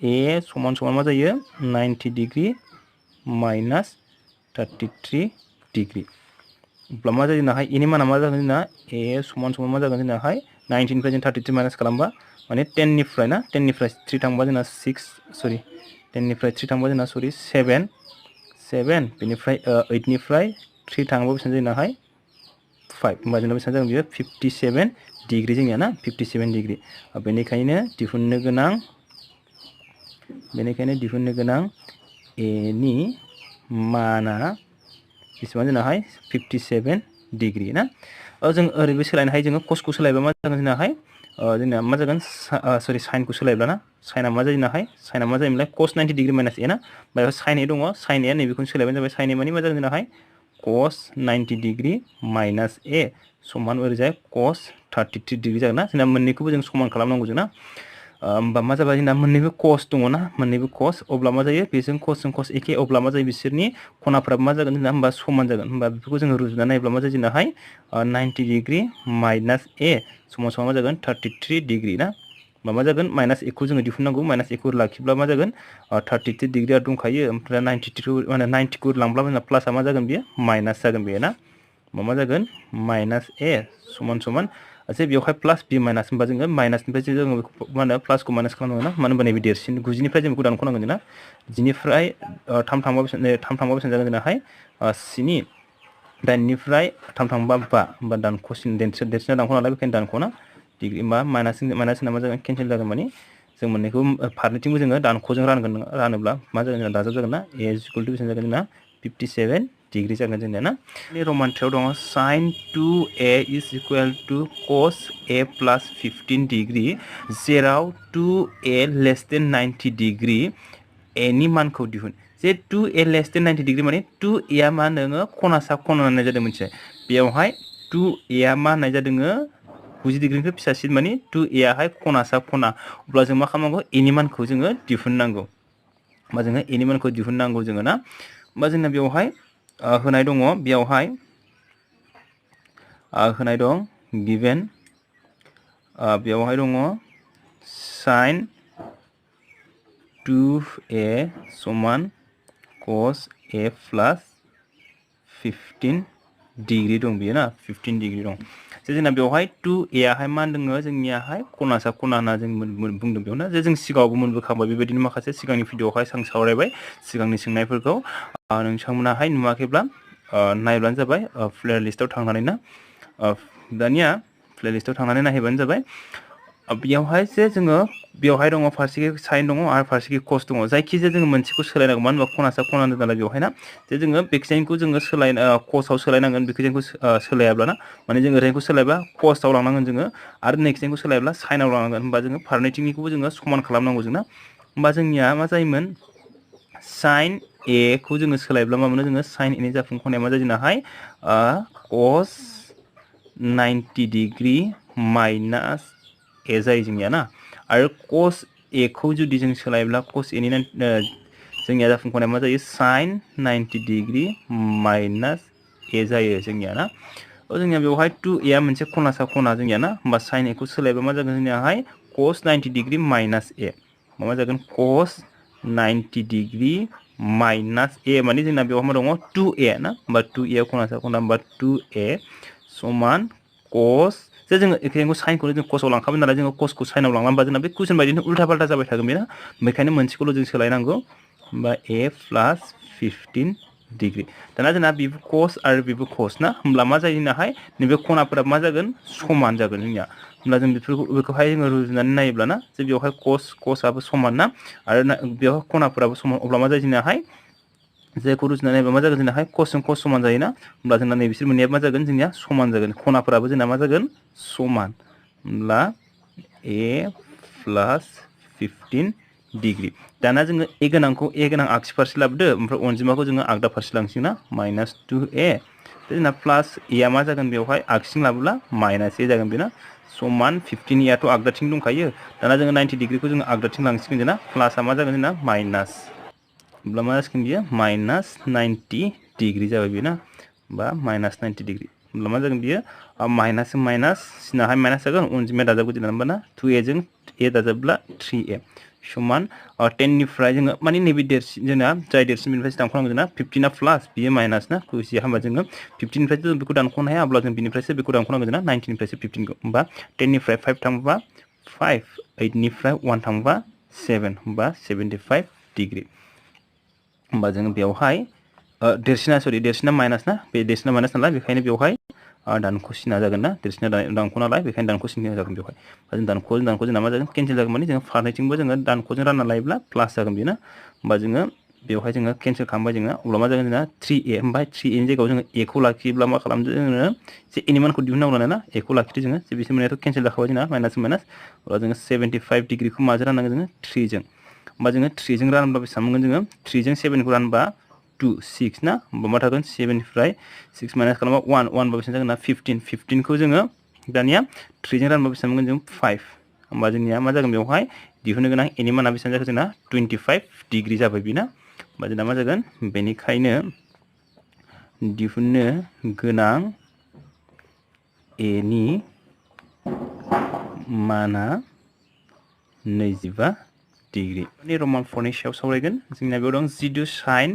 a समान मा जायो 90 degree minus 33 degree अब्ला मा जायो जोंनाहाय a नि माना मा जागोन जोंना a समान मा जागोन जोंनाहाय 19 निफ्राय जों 33 माइनास खालामबा माने 10 निफ्राय ना 10 निफ्राय 3 थांबा जोंना 10 निफ्राय 3 थांबा जोंना 7 बेनिफ्राय 8 निफ्राय 3 थांबा बेसेबां जोंनाहाय 5 होमबा जोंना बेसेबां जागोन बियो 57 डिग्री जोंनिया ना 57 डिग्री बेनिखायनो दिहुननो गोनां a नि माना बेसेबां जोंनाहाय 57 डिग्री ना जों ओरैबो सोलायनो हायो जोङो cosखौ सोलायबा मा जागोन जोंनाहाय जोंना मा जागोन सरि sinखौ सोलायब्ला ना sinआ मा जायो जोंनाहाय sinआ मा जायोमोनलाय cos 90 degree minus a ना बेयाव sin a दङ sin a नैबेखौनो सोलायबानो जाबाय sin a माने मा जागोन जोंनाहाय cos 90 degree minus a समान ओरैजाय cos 33 degree जागोन ना जोंना मोननैखौबो जों समान खालामनांगौ जोंना होमबा मा जाबाय जोंना मोननैबो cos दङ ना मोननैबो cos अब्ला मा जायो बेजों cos एखे अब्ला मा जायो बिसोरनि खनाफोरा मा जागोन जोंना होमबा समान जागोन होमबा बेफोरखौ जोङो रुजुनानै नायोब्ला मा जायो जोंनाहाय 90 degree minus a समान मा जागोन 33 degree ना होमबा मा जागोन माइनास a खौ जोङो दिहुननांगौ माइनास a खौ लाखिब्ला मा जागोन 33 डिग्रीआ दंखायो ओमफ्राय 90 खौ लांब्ला जोंना प्लासआ मा जागोन बियो माइनास जागोन बेयो ना मा जागोन माइनास a समान जे बेवहाय प्लास b माइनास होमबा जोङो माइनासनिफ्राय जोङो मा होनो प्लासखौ माइनास खालामनांगोन ना मानो होनबा नैबे देरसिन 9 निफ्राय जों बेखौ दानख'नांगोन जोंना 10 निफ्राय 3 थांबा बेसेबां जागोन जोंनाहाय 7 8 निफ्राय 3 थांबा 5 होमबा दानख'सिन देरसिना दानख' नालाय बेखायनो दानख'ना डिग्री होमबा माइनास होनना मा जागोन केन्सेल जागोन माने जों मोननैखौ फारनैथिंबो जोङो दानख'जों रानोब्ला मा जागोन जोंना दाजाब जागोन ना a इक्वल टु बेसेबां जागोन जोंना 57 डिग्री जागोन जोंनिया ना रमान्टियाव दङ sin 2a is equal to cos a plus 15 degree जेराव 2a less than 90 degree a नि मानखौ दिहुन जे 2a less than 90 degree माने 2a आ मा नोङो खना सा खना होननाय जादों मोनसे बेयावहाय 2a आ मा होननाय जादों 90 डिग्रीनिफ्राय फिसासिन माने 2a आहाय खना सा खना अब्ला जों मा खालामनांगौ a नि मानखौ जोङो दिहुननांगौ होमबा जोङो a नि मानखौ दिहुननांगौ जोङो ना होमबा जोंना बेवहाय होनाय दङ बेयावहाय होनाय दं गिभेन बेवहाय दङ sin 2a समान cos a plus 15 डिग्री दं बियो ना 15 डिग्री दं जे जोंना बेवहाय 2a आहाय मा होनदों जोंनियाहाय खना सा खना होनना जों बुंदों बेयाव ना जे जों सिगाङावबो मोनबोखांबाय बेबायदिनो माखासे सिगांनि भिडिअआवहाय आं सावरायबाय सिगांनि सोंनायफोरखौ नोंथांमोनाहाय नुवाखैब्ला नायब्लानो जाबाय प्लेलिस्टआव थांनानै ना दानिया प्लेलिस्टआव थांनानै नायहैबानो जाबाय बेयावहाय जे जोङो बेवहाय दङ फारसेखै sin दङ आरो फारसेखै cos दङ जायखिजाया जोङो मोनसेखौ सोलायनांगौ मानो होनबा खना सा खना होनदों नालाय बेवहाय ना जे जोङो बेखिजायखौ जोङो cosआव सोलायनांगोन बेखिजायखौ सोलायाब्ला ना माने जोङो ओरैखौ सोलायबा cosआव लांनांगोन जोङो आरो नेक्स्टखौ सोलायब्ला sinआव लांनांगोन होमबा जोङो फारनैथिंनिखौबो जोङो समान खालामनांगौ जोंना होमबा जोंनिया मा जायोमोन sin a खौ जोङो सोलायब्ला मा मोनो जोङो sin a नि जाफुंखनाया मा जायो जोंनाहाय cos 90 डिग्री माइनास a जायो जोंनिया ना आरो cos a खौ जुदि जों सोलायब्ला cos a नि जोंनिया जाफुंखनाया मा जायो sin 90 डिग्री माइनास a जायो जोंनिया ना जोंनिया बेवहाय 2a आ मोनसे खनासा खना जोंनिया ना होमबा sin a खौ सोलायबा मा जागोन जोंनियाहाय cos 90 डिग्री माइनास a मा जागोन cos 90 डिग्री माइनास a माने जोंना बेवहाय मा दङ 2a ना होमबा 2a खनासा खना होमबा 2a समान cos जे जोङो एखेखौ साइनखौ जों cosआव लांखाबाय नालाय जोङो cosखौ साइनआव लांलांबा जोंना बे कुइसन बायदिनो उल्टा पाल्टा जाबाय थागोन बेना बेखायनो मोनसेखौल' जों सोलायनांगौ होमबा a प्लस 15 डिग्री दाना जोंना बेबो cos आरो बेबो cos ना होमब्ला मा जायो जोंनाहाय नैबे खनाफोरा मा जागोन समान जागोन जोंनिया होमब्ला जों बेखौहाय जोङो रुजुनानै नायोब्ला ना जे बेवहाय cosआबो समान ना आरो बेवहाय खनाफोराबो समान अब्ला मा जायो जोंनाहाय जेखौ रुजुनानै नायोब्ला मा जागोन जोंनाहाय cosजों cos समान जायोना होमब्ला जोंना नै बिसोर मोननैया मा जागोन जोंनिया समान जागोन खनाफोराबो जोंना मा जागोन समान होमब्ला a प्लस 15 डिग्री दाना जोङो a गोनांखौ a गोनां आगसि फारसे लाबोदो ओमफ्राय अनजिमाखौ जोङो आगदा फारसे लांसिगोन ना माइनास 2a जोंना प्लास a आ मा जागोन बेवहाय आगसिथिं लाबोब्ला माइनास a जागोन बेना समान 15 आथ' आगदाथिं दंखायो दाना जोङो 90 डिग्रीखौ जोङो आगदाथिं लांसिगोन जोंना प्लासआ मा जागोन जोंना माइनास होमब्ला मा जासिगोन बियो माइनास 90 डिग्री जाबाय बेना बा माइनास 90 डिग्री होमब्ला मा जागोन बियो माइनास माइनास सिनाहाय माइनास जागोन अनजिमाया दाजाबगोन जोंना होमबा ना 2a जों a दाजाबब्ला 3a समान 10 निफ्राय जोङो माने नैबे देरसिन जोंना जाय देरसिन बेनिफ्रायसो दानख'नांगौ जोंना 15 आ प्लास बियो माइनास ना खुसिया होमबा जोङो 15 निफ्रायसो जों बेखौ दानख'नो हाया अब्ला जों बिनिफ्रायसो बेखौ दानख'नांगौ जोंना 90 निफ्रायसो 15 खौ होमबा 10 निफ्राय 5 थांबा 5 8 निफ्राय 1 थांबा 7 होमबा 75 डिग्री होमबा जोङो बेवहाय देरसिना माइनास ना बे देरसिना माइनास नालाय बेखायनो बेवहाय दानख'सिना जागोन ना देरसिना दानख' नालाय बेखायनो दानख'सिना जागोन बेवहाय जों दानख' जोंना मा जागोन केन्सेल जागोन माने जोङो फारनैथिंबो जोङो दानख'जों रानना लायोब्ला प्लास जागोन बेनो होमबा जोङो बेवहाय जोङो केन्सेल खालामबाय जोङो अब्ला मा जागोन जोंना 3a ओमफ्राय 3a नि जायगायाव जोङो a खौ लाखियोब्ला मा खालामदो जोङो जे a नि मानखौ दिहुननांगौ नालाय ना a खौ लाखिदो जोङो जे बिसोर मोननायाथ' केन्सेल जाखाबाय जोंना माइनास माइनास अब्ला जोङो 75 डिग्रीखौ माजों राननांगोन जोङो 3 जों होमबा जोङो 3 जों रानब्ला बेसेबां मोनगोन जोङो 3 जों 7 खौ रानबा 2 6 ना होमबा मा थागोन 7 निफ्राय 6 माइनास खालामबा 1 बा बेसेबां जागोन ना 15 खौ जोङो दानिया 3 जों रानबा बेसेबां मोनगोन जों 5 होमबा जोंनिया मा जागोन बेवहाय दिहुननो गोनां a नि माना बेसेबां जागोन जोंना 25 डिग्री जाबाय बेना होमबा जोंना मा जागोन बेनिखायनो दिहुननो गोनां a नि माना 25 डिग्री माने रमान 4 नि सायाव सावरायगोन जोंना बेयाव दं जिदु sin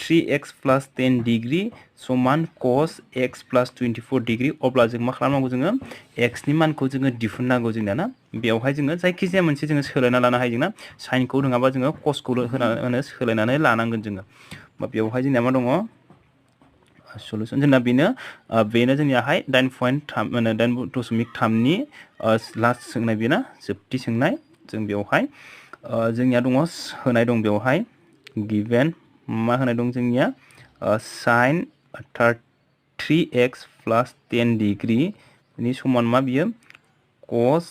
3x प्लस 10 डिग्री समान cos x प्लस 24 डिग्री अब्ला जों मा खालामनांगौ जोङो x नि मानखौ जोङो दिहुननांगौ जोंना ना बेवहाय जोङो जायखिजाया मोनसे जोङो सोलायना लानो हायो जोंना साइनखौ नङाबा जोङो cosखौ सोलायनानै लानांगोन जोङो बेवहाय जोंना मा दङ सलुसन जोंना बेनो जोंनियाहाय 9.3 नि लास्ट सोंनाय बेना जोबथि सोंनाय जों बेवहाय जोंनिया दङ होनाय दं बेवहाय गिभेन मा होनाय दं जोंनिया sin 3x प्लस 10 डिग्री नि समान मा बियो cos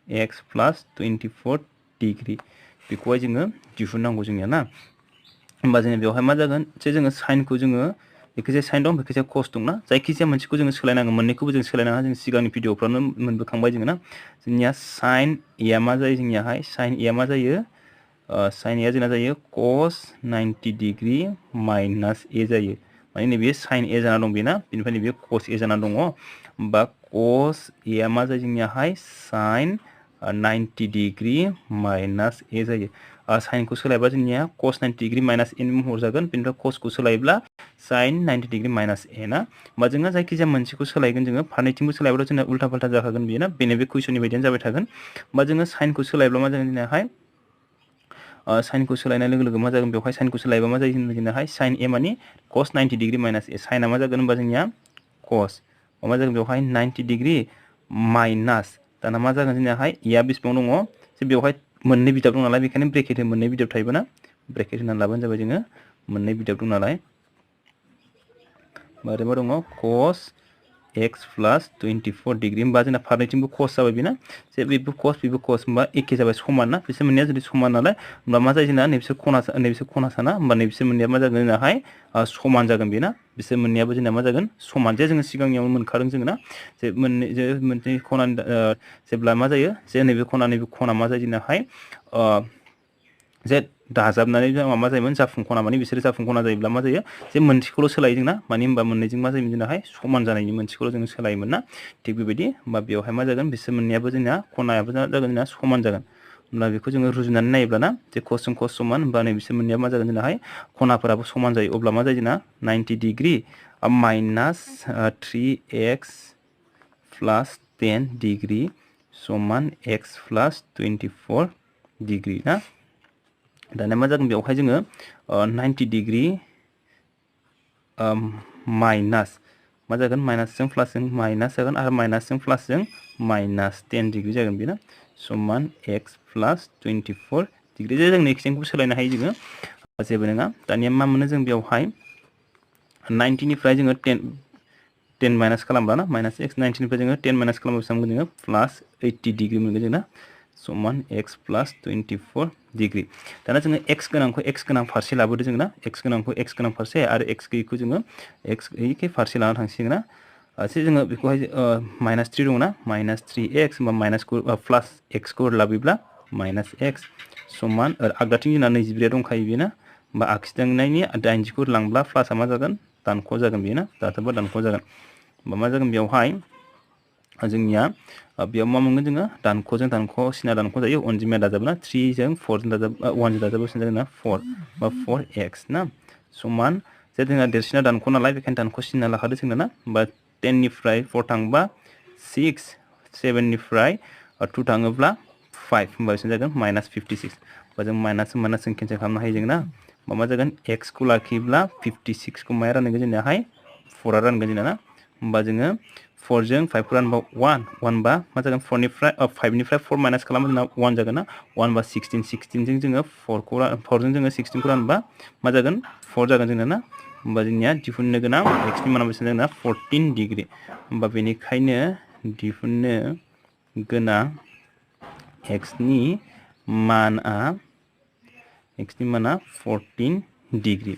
x प्लस 24 डिग्री बेखौहाय जोङो दिहुननांगौ जोंनिया ना होमबा जोङो बेवहाय मा जागोन जे जोङो साइनखौ जोङो बेखिजाया साइन दं बेखिजाया cos दंना जायखिजाया मोनसेखौ जोङो सोलायनांगोन मोननैखौबो जों सोलायनाङा जों सिगांनि भिडिअफ्रावनो मोनबोखांबाय जोङो ना जोंनिया sin a आ मा जायो जोंनियाहाय sin a आ मा जायो sin a आ जोंना जायो cos 90 डिग्री माइनास a जायो माने नैबे sin a जाना दं बेना बेनिफ्राय नैबे cos a जाना दङ होमबा cos a आ मा जायो जोंनियाहाय sin 90 डिग्री माइनास a जायो साइनखौ सोलायबा जोंनिया cos 90 डिग्री माइनास a नि महर जागोन बेनिफ्राय cosखौ सोलायोब्ला sin 90 डिग्री माइनास a ना होमबा जोङो जायखिजाया मोनसेखौ सोलायगोन जोङो फारनैथिंबो सोलायब्ला जोंना उल्टा फाल्टा जाखागोन बेयो ना बेनो बे कुइसननि बायदियानो जाबाय थागोन होमबा जोङो साइनखौ सोलायब्ला मा जागोन जोंनियाहाय साइनखौ सोलायनाय लोगो लोगो मा जागोन बेवहाय साइनखौ सोलायबा मा जायो जोंनियाहाय sin a माने cos 90 डिग्री माइनास a साइना मा जागोन होनबा जोंनिया cos मा जागोन बेवहाय 90 डिग्री माइनास दाना मा जागोन जोंनियाहाय a आ बेसेबां दङ जे बेवहाय मोननै बिदाब दं नालाय बेखायनो ब्रेकेट मोननै बिदाब थायोबा ना ब्रेकेट होनानै लाबानो जाबाय जोङो मोननै बिदाब दं नालाय मारै मा दङ cos x प्लस 24 डिग्री होमबा जोंना फारनैथिंबो cos जाबाय बेना जे बेबो cos होमबा एखे जाबाय समान ना बिसोर मोननैया जुदि समान नालाय होमबा मा जायो जोंना नैबिसोर खनासा ना होमबा नैबिसोर मोननैया मा जागोन जोंनाहाय समान जागोन बेना बिसोर मोननैयाबो जोंना मा जागोन समान जे जोङो सिगांनियाव मोनखादों जोङो ना जे मोननै खनानि जेब्ला मा जायो जे नैबे खना मा जायो जोंनाहाय जे दाजाबनानै मा जायोमोन जाफुं खना माने बिसोर जाफुं खना जायोब्ला मा जायो जे मोनसेखौल' सोलायो जोंना माने होनबा मोननैजों मा जायोमोन जोंनाहाय समान जानायनि मोनसेखौल' जों सोलायोमोन ना थिग बेबायदि होमबा बेवहाय मा जागोन बिसोर मोननैयाबो जोंना खनायाबो जागोन जोंना समान जागोन होमब्ला बेखौ जोङो रुजुनानै नायोब्ला ना जे cos जों cos समान होमबा नै बिसोर मोननैया मा जागोन जोंनाहाय खनाफोराबो समान जायो अब्ला मा जायो जोंना 90 degree minus 3x plus 10 degree समान x प्लस 24 डिग्री ना दाना मा जागोन बेवहाय जोङो 90 डिग्री माइनास मा जागोन माइनासजों प्लासजों माइनास जागोन आरो माइनासजों प्लासजों माइनास 10 डिग्री जागोन बेना समान x प्लस 24 डिग्री जों एक्सटेंखौ सोलायनो हायो जोङो जेबो नङा दानिया मा मोनो जों बेवहाय 90 निफ्राय जोङो 10 माइनास खालामब्ला ना माइनास x 90 निफ्राय जोङो 10 माइनास खालामब्ला बेसेबां मोनगोन जोङो प्लस 80 डिग्री मोनगोन जोंना समान x प्लस 24 डिग्री दाना जोङो x गोनां फारसे लाबोदो जोङो ना x गोनां फारसे आरो x गैयैखौ जोङो x गैयैखै फारसे लाना थांसिगोन ना एसे जोङो बेखौहाय माइनास 3 दङ ना माइनास 3x होमबा माइनास प्लास x खौ लाबोब्ला माइनास x समान आगदाथिं जोंना 24 दंखायो बेना होमबा आगसिथिंनायनि 80 खौ लांब्ला प्लासआ मा जागोन दानख' जागोन बेना दाजाबा दानख' जागोन होमबा मा जागोन बेवहाय जोंनिया बेयाव मा मोनगोन जोङो दानख'जों दानख' सिना दानख' जायो अनजिमाया दाजाबो ना 3 जों 4 जों दाजाब 1 जों दाजाबो सिना जोंना 4 बा 4x ना समान जे जोंना देरसिना दानख' नालाय बेखायनो दानख' सिना लाखादो जोंना ना होमबा 10 निफ्राय 4 थांबा 6 7 निफ्राय 2 थाङोब्ला 5 होमबा बेसेबां जागोन माइनास 56 होमबा जों माइनास जों केन्सेल खालामनो हायो जों ना होमबा मा जागोन x खौ लाखियोब्ला 56 खौ माया रानगोन जोंनियाहाय 4 आ रानगोन जोंना ना होमबा जोङो 4 जों 5 खौ रानबा 1 बा मा जागोन 4 निफ्राय 5 निफ्राय 4 माइनास खालामो जोंना 1 जागोन ना 1 बा 16 जों जोङो 4 जों जोङो 16 खौ रानबा मा जागोन 4 जागोन जोंना ना होमबा जोंनिया दिहुननो गोनां x नि माना बेसेबां जोंना 14 डिग्री होमबा बेनिखायनो दिहुननो गोनां x नि माना 14 डिग्री